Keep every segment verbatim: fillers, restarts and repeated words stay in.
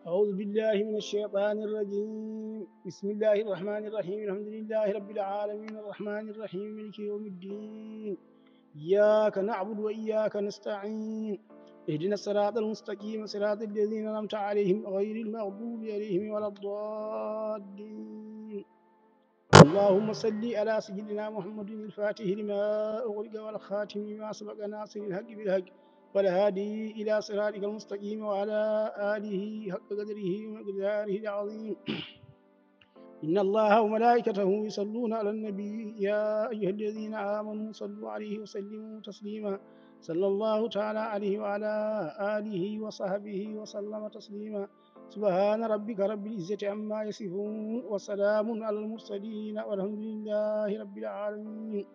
أعوذ بالله من الشيطان الرجيم. بسم الله الرحمن الرحيم. الحمد لله رب العالمين، الرحمن الرحيم، مالك يوم الدين. إياك نعبد وإياك نستعين. اهدنا الصراط المستقيم، صراط الذين أنعمت عليهم، غير المغضوب عليهم ولا الضالين. اللهم صل على سيدنا محمد الفاتح لما أغلق والخاتم لما سبق ناصر الحق بالحق والهادي إلى صراطك المستقيم وعلى آله حق قدره ومقداره العظيم. إن الله وملائكته يصلون على النبي، يا أيها الذين آمنوا صلوا عليه وسلموا تسليما. صلى الله تعالى عليه وعلى آله وصحبه وسلم تسليما. سبحان ربك رب العزة عما يصفون، وسلام على المرسلين، والحمد لله رب العالمين.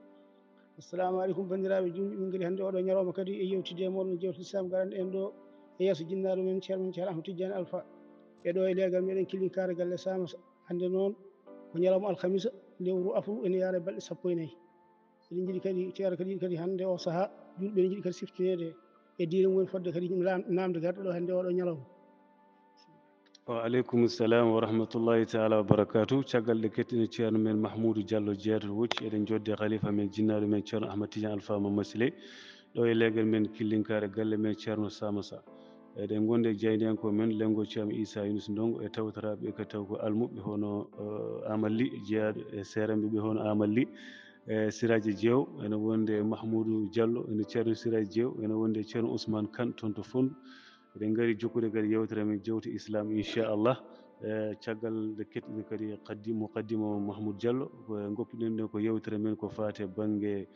Assalamu aleykum, banndiraaɓe juulɓe, min ngari hannde oɗo ñalawma kadi e yewtidde e mooɗon jewte Lislaam, garanɗe en ɗo e yeeso jinnaaɗo men, ceerno men, Ceerno Ahmad Tidiane Alpha. E ɗo e leegal meɗen Killinkaare Galle Samassa. Hannde noon ko ñalawma alkamisa, lewru avril, ene yaara e balɗe sappo e nayi. Eɗen njiɗi kadi, ceerno kadi, kadi hannde o sahaa, juulɓe ene njiɗi kadi siftineede e diine mum en, fodde kadi lam-, naamde garɗo ɗo hannde oɗo ñalawma. Wa aleykum salam wa rahmatullahi taala wa barakatuh. Caggal nde kettino ceerno men Mahmoudou Diallo jeeto wocci, eɗen jodde khalifa men, jinnaaɗo men, ceerno Ahmad Tidiane Alpha Mamadou Sile, ɗo e leegal men Killinkaare, galle men ceerno Samassa. Eɗen ngondi e jaayndiyanko men, Lengo Thiam Issa Yunus Ndongo, e tawtoraaɓe ɓe kadi taw ko almuɓɓe hono, eh, Amalli, jeyaaɗo e seerenɓe ɓe hono Amalli, e Siraji Jeew, ene wondi e Mahmoudou Diallo, ene ceerno Siraji Jeew, ene wondi e ceerno Ousmane Kane toon to Fonndu. Eɗen ngari jokkude kadi yewtere men, jewte Islam, inchallah. E caggal nde kettino kadi kaddi-, muqaddima o Mahmoud Diallo, ko ngoppiɗen ɗen ko yewtere men ko faati e bannge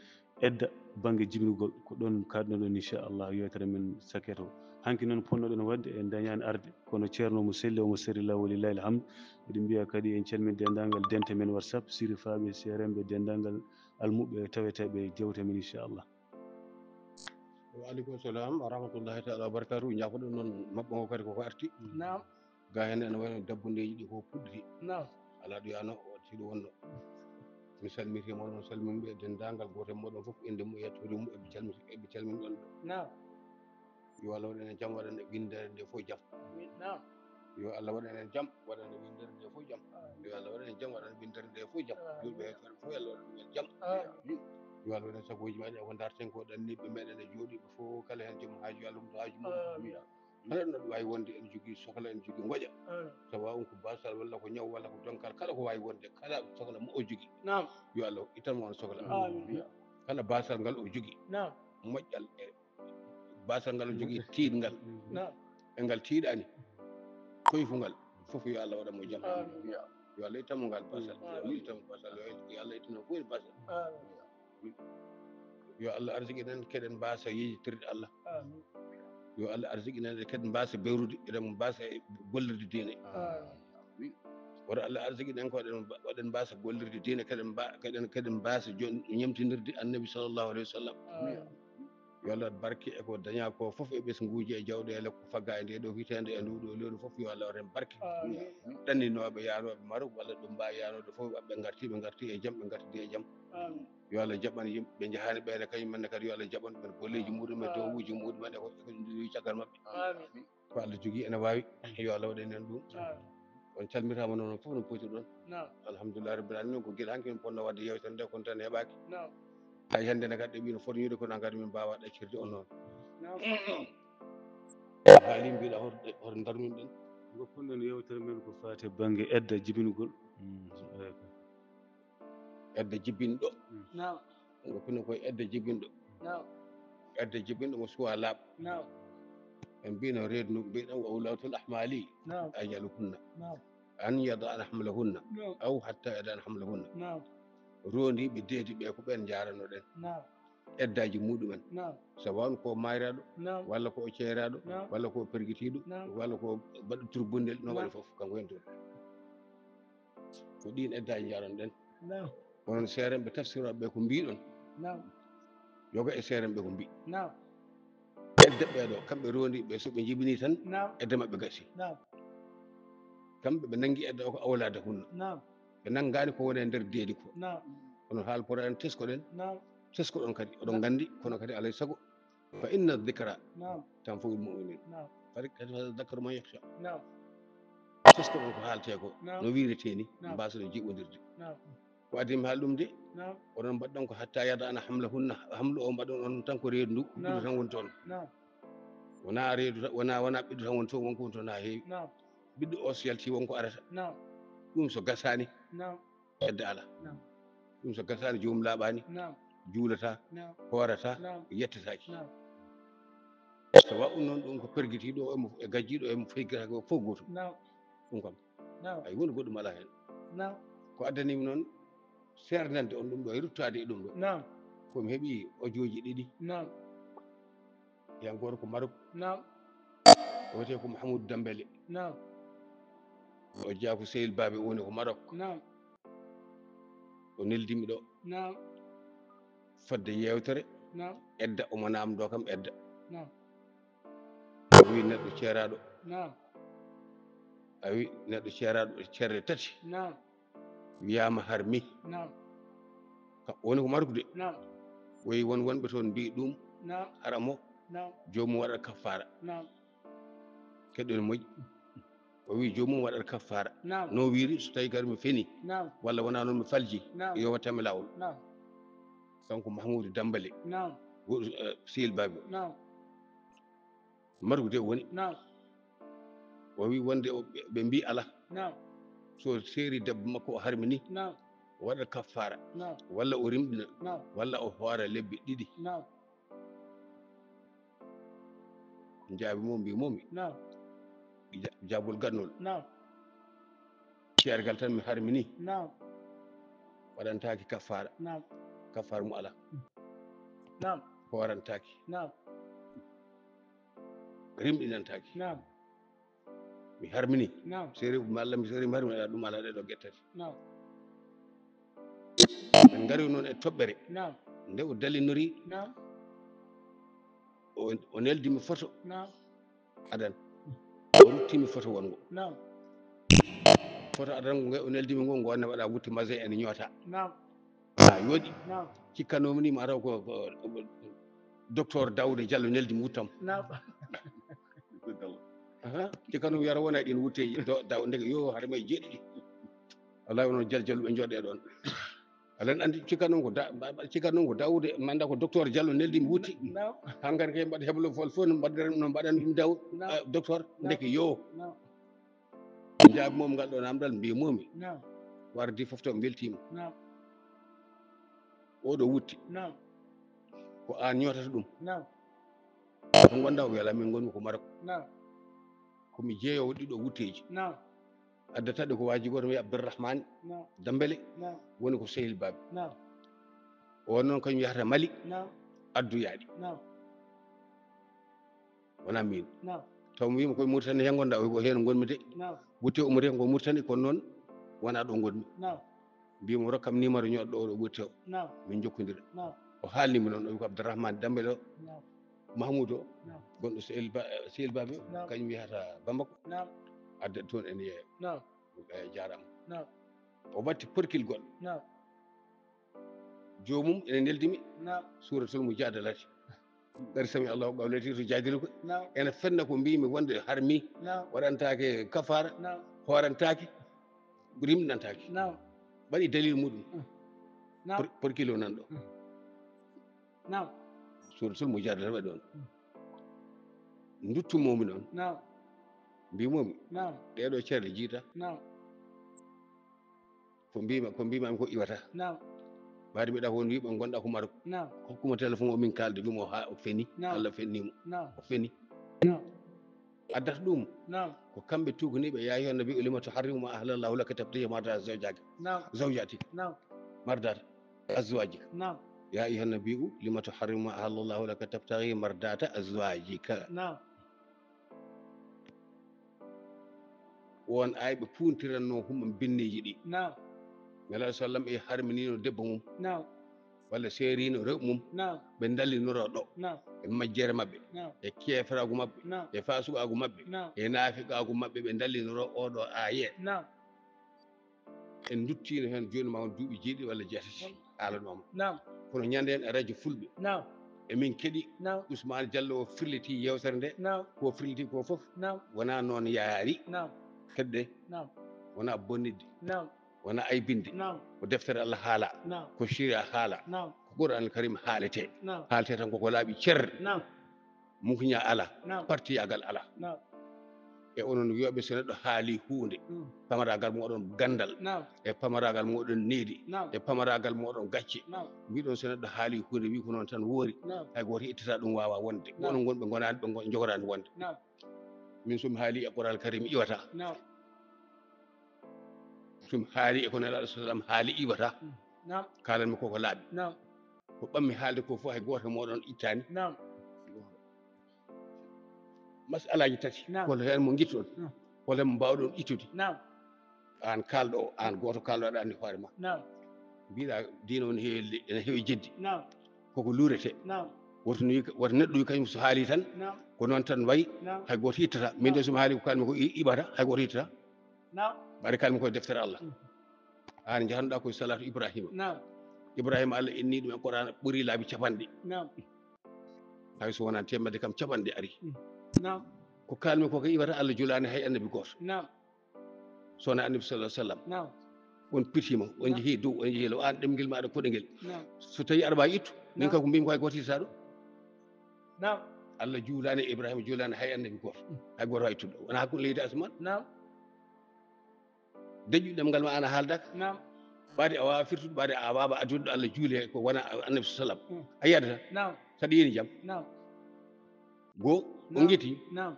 edda, bannge jibinugol, ko ɗon kaɗno ɗon, inchallah, yewtere men saketo. Hanki noon ponnoɗen waɗde, en dañaani arde, kono ceerno mo selli, omo serri law, walillahi alhamdu. Eɗen mbiya kadi en calmini denndaangal dente men WhatsApp, sirifaaɓe, seerenɓe, denndaangal almuɓɓe taweteeɓe jewte men, inchallah. Wa aleykum salam wa rahmatullahi taala wa barakatuh. Ñaakoɗen noon maɓɓo ngo kadi koko arti. Naam. Ga heen ene wayno dabbundeeji ɗi ko puɗɗiti. Naam. Alaa ɗo yaano, o waɗi ɗo wonno. Mi salmiti moɗon, salmini ɓe denndaangal gooto e moɗon fof, innde mum e yettoode mum, eɓe calmiti, eɓe calmini ɗon. Naam. Yo Allah waɗan en jam, waɗan windere nde fof jam. Amin. Naam. Yo Allah waɗan en jam, waɗan windere nde fof jam. Amin. Yo Allah waɗan en jam, waɗan windere nde fof jam. Amin. Julɓe heɗoɓe fof, yo Allah waɗan ɗum en jam. Amin. Yo Allah waɗan sagooji men e ko darten ko, ɗanniiɓe meɗen e jooɗiiɓe fof, kala heen joom haaju, yo Allah humto haaju mum. Amin. Kala ɗo neɗɗo waawi wonde, ene jogii sokla, ene jogii ngoƴa. Amin. Sawa on ko baasal walla ko ñaw walla ko donkal, kala ko waawi wonde, kala sokla mo o jogii. Naam. Yo Allah ittan mo on sokla. Amin. Kala baasal ngal o jogii. Naam. Moƴƴal e baasal ngal o jogii, tiiɗngal. Naam. E ngal tiiɗaani. Koyfungal. Fof yo Allah waɗan mo jam. Amin. Yo Allah ittan mo ngal baasal. Amin. Yo Allah ittan mo baasal. Yo Allah ittan mo fof e baasal. Amin. Yo Allah arsiki en keɗen mbaasa yeejitirde Allah. Amin. Yo Allah arsiki en keɗen mbaasa bewrude, eɗen mbaasa gollirde diine. Amin. Woto Allah arsiki en ko waɗen, waɗen mbaasa gollirde diine, keɗen mba-, keɗen, keɗen mbaasa jon-, ñemtinirde Annabi sallallahu alayhi wa sallam. Amin. Yo Allah waɗ barke e ko dañaa ko fof e ɓesnguuji e jawɗeele ko faggaa e ndee ɗoo hitaande e nduu ɗoo lewru fof, yo Allah waɗ heen barke. Amin. Ɗanninooɓe yaanooɓe Marok walla ɗo mbaawi yaanoode fof, ɓe ngarti, ɓe ngarti e jam, ɓe ngarti e jam. Amin. Yo Allah jaɓan yimɓe ɓe njahaani ɓe ne, kañum en ne kadi yo Allah jaɓan ɓe golleeji muɗum e dowuuji muɗum e ko, ko ɗum caggal maɓɓe. Amin. Ko Allah jogii ene waawi, yo Allah waɗan en ɗum. Amin. On calmitaama noon fof no potirɗon. Naam. Alhamdulillahi rabbil alamin, ko gila hanki min ponno waɗde yewtere nde, kono tan heɓaaki. Naam. Hay hannde ne kadi ɓe mbino foti ñuude, kono hankadi min mbaawa ɗaccirde on noon. Naam. Haali mbiɗa hoto, hoto darnuɗen. Ngoppun en yewtere men ko faati e bannge edda jibinugol. Mm, eey. Edda jibinɗo. Naam. Ngoppun en koye edda jibinɗo. Naam. Edda jibinɗo mo suwa laaɓ. Naam. En mbino reedu, mbiɗen wa ulatul ahmali. Naam. Ajaluhunna. Naam. An yada'na hamlahunna. Naam. Aw hatta yada'na hamlahunna. Naam. Rondiiɓe deedi ɓe ko ɓen njaaranoɗen. Naam. Eddaaji muɗumen. Naam. Sawa on ko maayraɗo, naam, walla ko o ceeraɗo, naam, walla ko o pergitiɗo, naam, walla ko baɗɗo turbundel, no, naam, waɗi fof, kanko hen toon. Ko ɗin eddaaji njaranɗen. Naam. Onon seerenɓe tafsirooɓe ɓe ko mbiɗon? Naam. Yoga e seerenɓe ko mbi. Naam. Edde ɓeeɗo, kamɓe rondi ɓe, so ɓe jibini tan, naam, edde maɓɓe gasi. Naam. Kamɓe ɓe nangi edde o ko awlaade hunna. Naam. Ɓe nanngaani ko woni e nder deedi ko. Naam. Kono haal Qur'an teskoɗen, naam, teskoɗon kadi, oɗon, naam, nganndi, kono kadi alay sago. Fa inna dhikra, naam, Tan fawil mu'minin. نعم Fari kadi hada dakaru man yakhsha. نعم Tesko ɗon ko haaletee ko. Naam. No wiiretee ni. Naam. Mbaasoɗen jiɓondirde. نعم Ko adii mi haala ɗum de. نعم Onon mbaɗɗon ko hatta yada ana hamla hunna. Hamlu o mbaɗon on tan ko reedu ndu. Ɓiɗɗo Naam. Tan woni toon. نعم Wonaa reedu tan, wonaa, wonaa ɓiɗɗo tan woni toon, wonko woni toon haa heewi. نعم Ɓiɗɗo o so yalti wonko arata. نعم Ɗum so gasaani, نعم edda ala. نعم Ɗum so gasaani, joomum laaɓaani, نعم juulataa, نعم hoorataa, نعم yettataaki. نعم Sawa ɗum noon, ɗum ko pergitiiɗo o e mo, e gajjiiɗo o e mo, feygataake o fof gootum. نعم Ɗum kam, نعم ay woni goɗɗum alaa heen. نعم Ko addaniimi noon seernande on ɗum ɗo e ruttaade e ɗum ɗo. نعم Ko mi heɓi ojooji ɗiɗi. نعم Heen gooto ko Marok, نعم o wiyetee ko Mahamoudou Dambele. نعم O jeyaa ko Sehil Baabe, o woni ko Marok. نعم O neldimi ɗo نعم fodde yeewtere. نعم Edda omo naamndoo kam edda. نعم O wi neɗɗo ceeraaɗo, نعم a wi neɗɗo ceeraaɗo e cerre tati, نعم wiyaama harmi. نعم Ka-, woni ko Marok de. نعم O wi won wonɓe toon mbiyi ɗum نعم hara mo نعم joomum waɗa kaffaara. نعم Keɗɗon moƴƴi. O wi joomum waɗa kaffaara. نعم No wiiri so tawii kadi mi fenii نعم walla wonaa noon mi falji, نعم yo wattan mi laawol. نعم Kanko Mahmoudou Dambale, نعم go-, eh, Sehil Baabe. نعم Marok de o woni. نعم O wi wonde o, ɓe, ɓe mbiyi alaa. نعم So seeri debbo makko o harmi ni, نعم o waɗa kaffaara. نعم Walla o rimɗina. نعم Walla o hoora lebbi ɗiɗi. نعم Jaabi mo, mbi momi. نعم Ja-, jaabol gaɗnol. نعم Ceergal tan mi harmi ni. نعم Waɗantaaki kaffaara. نعم Kaffaara mo alaa. نعم Hoorantaaki. نعم Rimɗinantaaki. نعم Mi harmi ni. نعم Seeri, mi Allah, mi seeri, mi harmi, ɗum alaa ɗee ɗoo geɗe tati. نعم En ngari noon e toɓɓere. نعم Nde o dalinori, نعم o, o neldi mi foto نعم adan. O rutti mi foto wongo. نعم Foto adan ngo o neldi mi ngo, ngo ne waɗa wutte masin ene ñoota. نعم Ha yooɗi. نعم Cikkanoomi ni ma taw ko, ko, ko docteur Daouda Diallo neldi mi wuttam. نعم Aha, cikkanoomi yara wona ɗin wutteeji. Do, daw, ndeke yo hare may jeeɗiɗi. Wallahi onon jal jalluɓe jooɗe ɗoon. Alan andi cikkanoomi ko da, ba, ba, cikkanoomi ko Daouda, manda ko docteur Diallo neldi mi wutti. نعم Hankadi kay mbaɗa heblo fol fof no mbaɗiran, no mbaɗan ɗum Daouda. نعم Ah, docteur, نعم ndeke yo. نعم Jaabi moom ngal ɗo namdal mbi momi. نعم Wardi fof to mbeltiima. نعم Oɗo wutti. نعم Ko aan ñootata ɗum. نعم Ko ngonda o wela min ngonmi ko Marok. نعم Ko mi jeeyowo ɗiɗo wutteeji. نعم Addataɗo ko waaji gooto mi Abdourahmane نعم Dambele, نعم woni ko Sehil Baabi. نعم O noon kañum yahata Mali, نعم addoyaɗi. نعم Wona min. نعم Taw mi wiima koye Mauritanie he ngonda, o ko heen ngonmi de. نعم Wutte umri ko Mauritanie, kono noon wona ɗo ngonmi. نعم Mbimo rokkam numéro ñoɗɗo oɗo wutte o. نعم Min jokkondira. نعم O haalni mi noon, o wi ko Abdourahmane Dambele o, نعم Mahmoud o, نعم gonɗo Sehil Ba-, Sehil Baabi o, نعم kañum wiyata Bamako. نعم Adda toon ene yeeya. نعم Eh, jaaraama. نعم O watti porkil gol. نعم Joomum ene neldi mi. نعم Suuratul Mujaadalati. Qad sami Allahu qawla lati tujadiluka. نعم Ene fenna ko mbimi wonde harmi. نعم Waɗantaake kafaara. نعم Hoorantaake. Rimɗinantaake. نعم Waɗi dalil muɗum. نعم Por-, porkil o nan ɗo. نعم Suuratul Mujaadala waɗi ɗon. Nduttumomi noon. نعم Mbimomi, نعم ɗeɗo ceerɗe jiita. نعم Ko mbima, ko mbimami ko iwata. نعم Mbaɗi mbiɗa ko wiɓe gonɗa ko Marok. نعم Hokkuma téléphone o min kalde, wimo ha o feni. نعم. Allah fennimo. نعم O feni. نعم Addat ɗum. نعم Ko kamɓe tuuganiɓe, "Ya ayyuhan nabiyyu lima tuharrimu ma ahallallahu laka tabtaghi mardata zawjaka." نعم Zawjatika. نعم Mardata azwajika. نعم "Ya ayyuhan nabiyyu lima tuharrimu ma ahallallahu laka tabtaghi mardata azwajika." نعم Won ayɓe puntiranno humɓe binneji ɗi. نعم Nelaɗo sallam e harminino debbo mum. نعم Walla seerino rewɓe mum. نعم Ɓe dallinoro ɗo. نعم E majjere maɓɓe. نعم E keferaagu maɓɓe. نعم E fasuqaagu maɓɓe. نعم E naafiqaagu maɓɓe, ɓe dallinoro oɗo ayee. نعم En duttino heen jooni ma won duuɓi jeeɗiɗi walla jeetati haalanoma. نعم Kono ñande heen e radio fulɓe, نعم Emin keɗi. Naam. Ousmane Diallo o firliti yewtere nde. Naam. Ko firliti ko fof. Naam. Wona noon yaari. Naam. Hedde. Naam. Wona bonnidde. Naam. Wona aybinde. Naam. Ko deftere Allah haala. Naam. Ko siriya haala. Naam. Ko Qur'an Karim haalete. Naam. Haalete tan koko laaɓi cer. Naam. Mukña ala. Naam. Partiyagal ala. Naam. E onon wiyoɓe so neɗɗo haali huunde, mm, pamaragal moɗon gandal, naam, e pamaragal moɗon needi, naam, e pamaragal moɗon gacce. Naam. Mbiɗon so neɗɗo haali huunde wi ko noon tan woori, naam, hay gooto ittata ɗum waawa wonde. Naam. Onon gonɓe gonaani ɓe ngon- njogoraani wonde. Naam. Min somi haali e Qur'an Karim iwata. Naam. Somi haali e ko Nelaaɗo sallam haali iwata. Mm. Naam. Kaalanmi koko laaɓi. Naam. Ko ɓammi haalde ko fof hay gooto moɗon ittani. Naam. Masalaji tati. Naam. Hol heen mo ngitton? Naam. Hol heen mo mbawɗon ittude? Naam. Aan kaalɗo o, aan gooto kaalɗo aɗa anndi hoore ma. Naam. Mbiɗa diina on heewi le- ene heewi jeddi. Naam. Koko luurete. Naam. Woto ni- woto neɗɗo wi kañum so haali tan. Naam. Ko noon tan wayi. Naam. Hay gooto ittata. Min de somi haali ko kalmi ko i- iɓata hay gooto ittata. Naam. Mbaɗa kalmi ko deftere Allah. Mm. Aan njahanɗa ko salatu Ibrahima. Naam. Ibrahima Allah inni ɗum e Qur'an ɓuri laabi capanɗe. Naam. Hay so wonaa teemedde kam capanɗe ari. Mm. Naam. Ko kalmi ko ko iwata Allah julaani hay annabi gooto. Naam. So wonaa annabi sallallahu alaihi wasallam. Naam. On pirtima, on, naam, jehi dow, on jehi law, aan ɗemngel maaɗa koɗangel. Naam. So tawi aɗa waawi ittu, min, naam, kam ko mbimi ko hay gooto ittata ɗo. Naam. Allah juulaani e Ibrahima, juulaani hay annabi gooto. Mm. Hay gooto waawi ittude ɗo. Wona hakkunde leydi e asamaan. Naam. Deƴƴu ɗemngal ma an a haaldaka. Naam. Ɓaade a waawa firtude, ɓaade a waawa addude ɗo Allah juuli he ko wona annabi sallam. Mm. A yiyata tan. Naam. Saɗa yiini jam. Naam. Goo, on, naam, ngitti. Naam.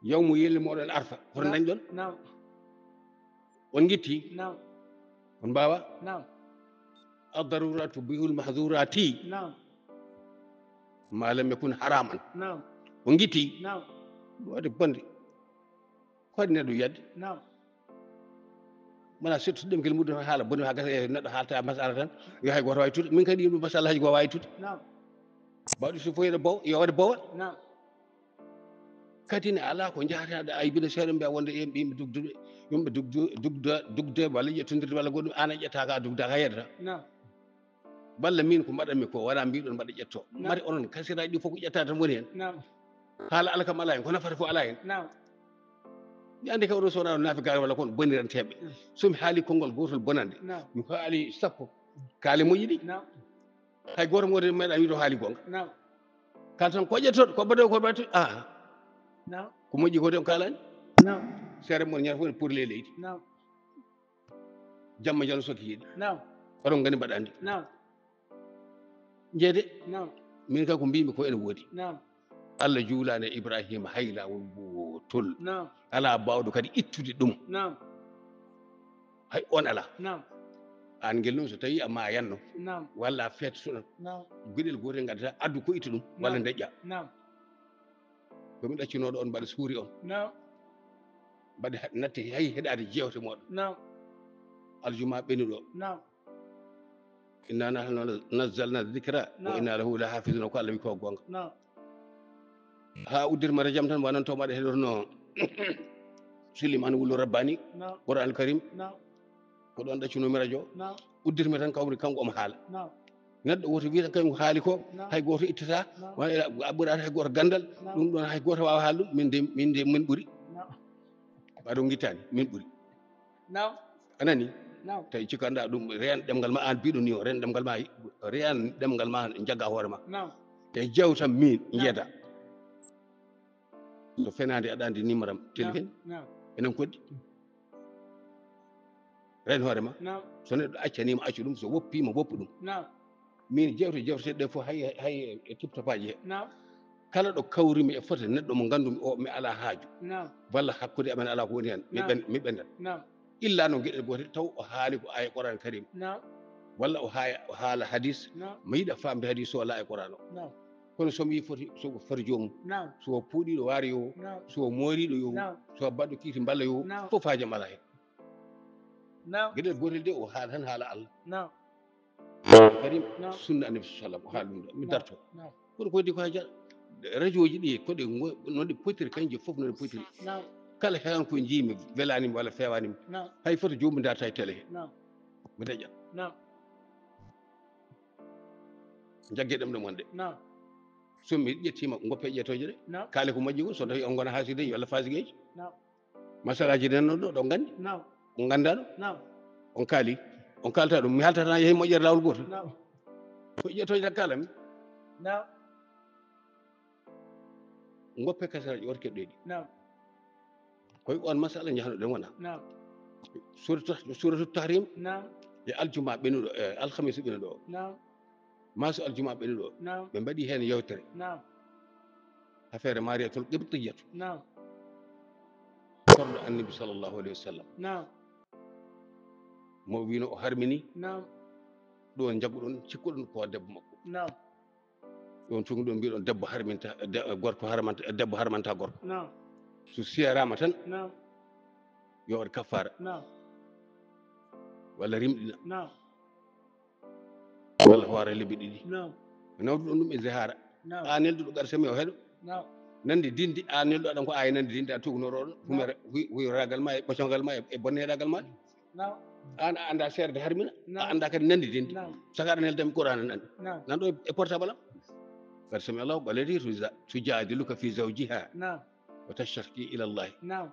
Yawmu yelle moɗon arfa. Hoto, naam, dañɗon? Naam. On ngitti. Naam. On mbaawa? Naam. Ad-daruratu tubihul mahdurati. Naam. Ma lam yakun haraman. Naam. On ngitti. Naam. Ɗum waɗi bonde. Ko waɗi neɗɗo yiyde? Naam. Mana surtout ɗemngel muɗum haala boni ha gasa e neɗɗo haalta masala tan. Yo hay gooto waawi tude. Min kadi yimɓe masala hay gooto waawi tude. Naam. Mbaɗi so fof ene bow, yo waɗe bowal. Naam. Kadi ne alaa ko njahata aɗa aybina seeɗa mbiya wonde en ɓiyɓe dugduɓe, yumɓe dugdu-, dugda-, dugde walla ƴettondirde walla goɗɗum, an a ƴettaaka a dugdaaka a yeddata. Naam. Walla min ko mbaɗanmi ko wona mbiɗon mbaɗa ƴetto. Naam. Mari onon kasiraaji ɗi fof ko ƴetta tan woni heen. Naam. Haala alaa kam alaa heen, ko nafata fof alaa heen. Naam. Mi anndi kay oɗo so wonaa naafi gaare walla kon boniranteeɓe. Mm. So mi haali konngol gootol bonande, naam, mi haali sappo, kaale moƴƴi ɗi. Naam. Hay gooto mo meeɗa wiide o haali goonga. Naam. Kala tan ko ƴettoɗo, ko mbaɗo, ko mbaɗo. Ah. Naam. Ko moƴƴi ko de on kaalani. Naam. Seere mon ñande fof ne purle leydi. Naam. Jamma jalo soki yiɗi. Naam. Oɗon nganndi mbaɗa anndi. Naam. Jeede. Naam. Min kam ko mbimi ko ene woodi. Naam. Allah juulaani e Ibrahima hay laawol gootol. Naam. Alaa baawɗo kadi ittude ɗum. Naam. Hay on alaa. Naam. Aan ngel noon so tawii a maayanno. Naam. Walla a feet suɗat. Naam. Geɗel gootel ngaddata addu ko ittu ɗum. Naam. Walla ndeƴƴa. Naam. Ko mi ɗaccinooɗo on mbaɗa suuri on. Naam. Mbaɗi ha-, natti hay heɗaade jeewte mooɗon. Naam. Aljuma ɓenuɗo. Naam. Inna nahnu nazzalna dhikra wa, naam, inna lahu lahafizun, ko Allah wi ko goonga. Naam. Ha uddirma rajam tan wanan to maɗa heɗotono Suleiman Wulu Rabbani, naam, Qur'an Karim. Naam. Ko ɗon ɗaccunomi radio. Naam. Uddirmi tan kawri kanko omo haala. Naam. Neɗɗo woto wiya tan kañum haali ko, naam, hay gooto ittata, naam, wona a ɓuraata hay gooto ganndal, naam, ɗum ɗon hay gooto waawa haala ɗum, min de, min de min ɓuri. Naam. Mbaɗo ngittaani, min ɓuri. Naam. A nani? Naam. Tawi cikkanɗa ɗum, reen ɗemngal ma aan biɗo ni o, reen ɗemngal ma, reen ɗemngal ma jagga hoore ma. Naam. E jewtam min, naam, njeeta. So fenaande aɗa anndi numéro am, naam, téléphone. Naam. Enen koddi. Reen hoore ma. Naam. So neɗɗo accaniima, accu ɗum. So woppiima, woppu ɗum. Naam. Min jewte, jewteteɗe ɗe fof hay, hay e tiptopaaji he. Naam. Kala ɗo kawrimi e fota neɗɗo mo nganndumi o, mi alaa haaju. Naam. Walla hakkunde amen alaa ko woni heen. Mi, naam, ɓen-, mi ɓendat. Naam. Illa noon geɗel gootel taw o haali ko aaya Qur'an Karim. Naam. Walla o haaya, o haala hadis. Naam. Mi yiɗa faamde hadis so alaa e Qur'an o. Naam. Kono so mi foti, so ko foti joomum. Naam. So puuɗiiɗo waari yo. Naam. So mooriiɗo yo. Naam. So baɗɗo kiiti mballa yo. Naam. Fof haajam alaa heen. Naam. Geɗel gootel de o haala tan haala Allah. Naam. Karim, naam, sunna Annabi sallam o haali ɗum ɗo. Mi, naam, darto. Naam. Kono ko waɗi ko haa jara. Rajooji ɗi, ko ɗe ngo-, no ɗe potiri, kañje fof no ɗe potiri. Naam. Kala heen ko njiimi welaani mi walla feewaani mi. Naam. Hay foto joomum darta e télé he. Naam. Mi daƴa. Naam. Jagge ɗemɗe mon ɗe. Naam. So mi ƴettiima ngoppe ƴettooje ɗe, naam, kaale ko moƴƴi ko, so tawi on ngona haasideeji walla faasigeeji. Naam. Masalaaji nen noon ɗo, ɗo nganndi. Naam. On nganndaa ɗum? Naam. On kaali, on kaalta ɗum. Mi haaltata tan yehi moƴƴere laawol gootol. Naam. Ko ƴettooje tan kaalami. Naam. Ngoppe kasaraaji orke ɗeɗi. Naam. Koye on masala njahano ɗen wona. Naam. Suratu, suratu Tahrim. Naam. E aljuma ɓenuɗo, e alhamisa ɓenuɗo o. Naam. Maaso aljuma ɓenuɗo o. Naam. Ɓe mbaɗi heen yewtere. Naam. Affaire Mariyatul Qibtiyatu. Naam. Korɗo Annabi sallallahu alayhi wa sallam. Naam. Mo wino o harmini. Naam. Ɗo jagguɗon, cikkuɗon ko debbo makko. Naam. Ɗon cuguɗon mbiɗon debbo harminta, de-, gorko harmanta, debbo harmanta gorko. Naam. So siyarama tan, naam, yo waɗ kaffara. Naam. Walla rimɗina. Naam. Walla hoore lebbi ɗiɗi. Naam. Nawduɗon ɗum e zihara. Naam. A nelduɗo gar sami o heɗo. Naam. Nandi dindi, a nelduɗo aɗan ko aye nandi dindi, a tugnoro ɗon. Naam. Humere, hu-, huyragal ma, e ɓocongal ma, e, e bonneɗagal ma. Naam. An a annda seerde harmina, naam, a annda kadi nandi dindi. Naam. Saka aɗa nelda mi Qur'an an anndi. Naam. Nan ɗo e, e portable am. Qad sami Allahu qawla allati tuja-, tujadiluka fi zawjiha. Naam. Wa tashtaki ila Allah. Naam.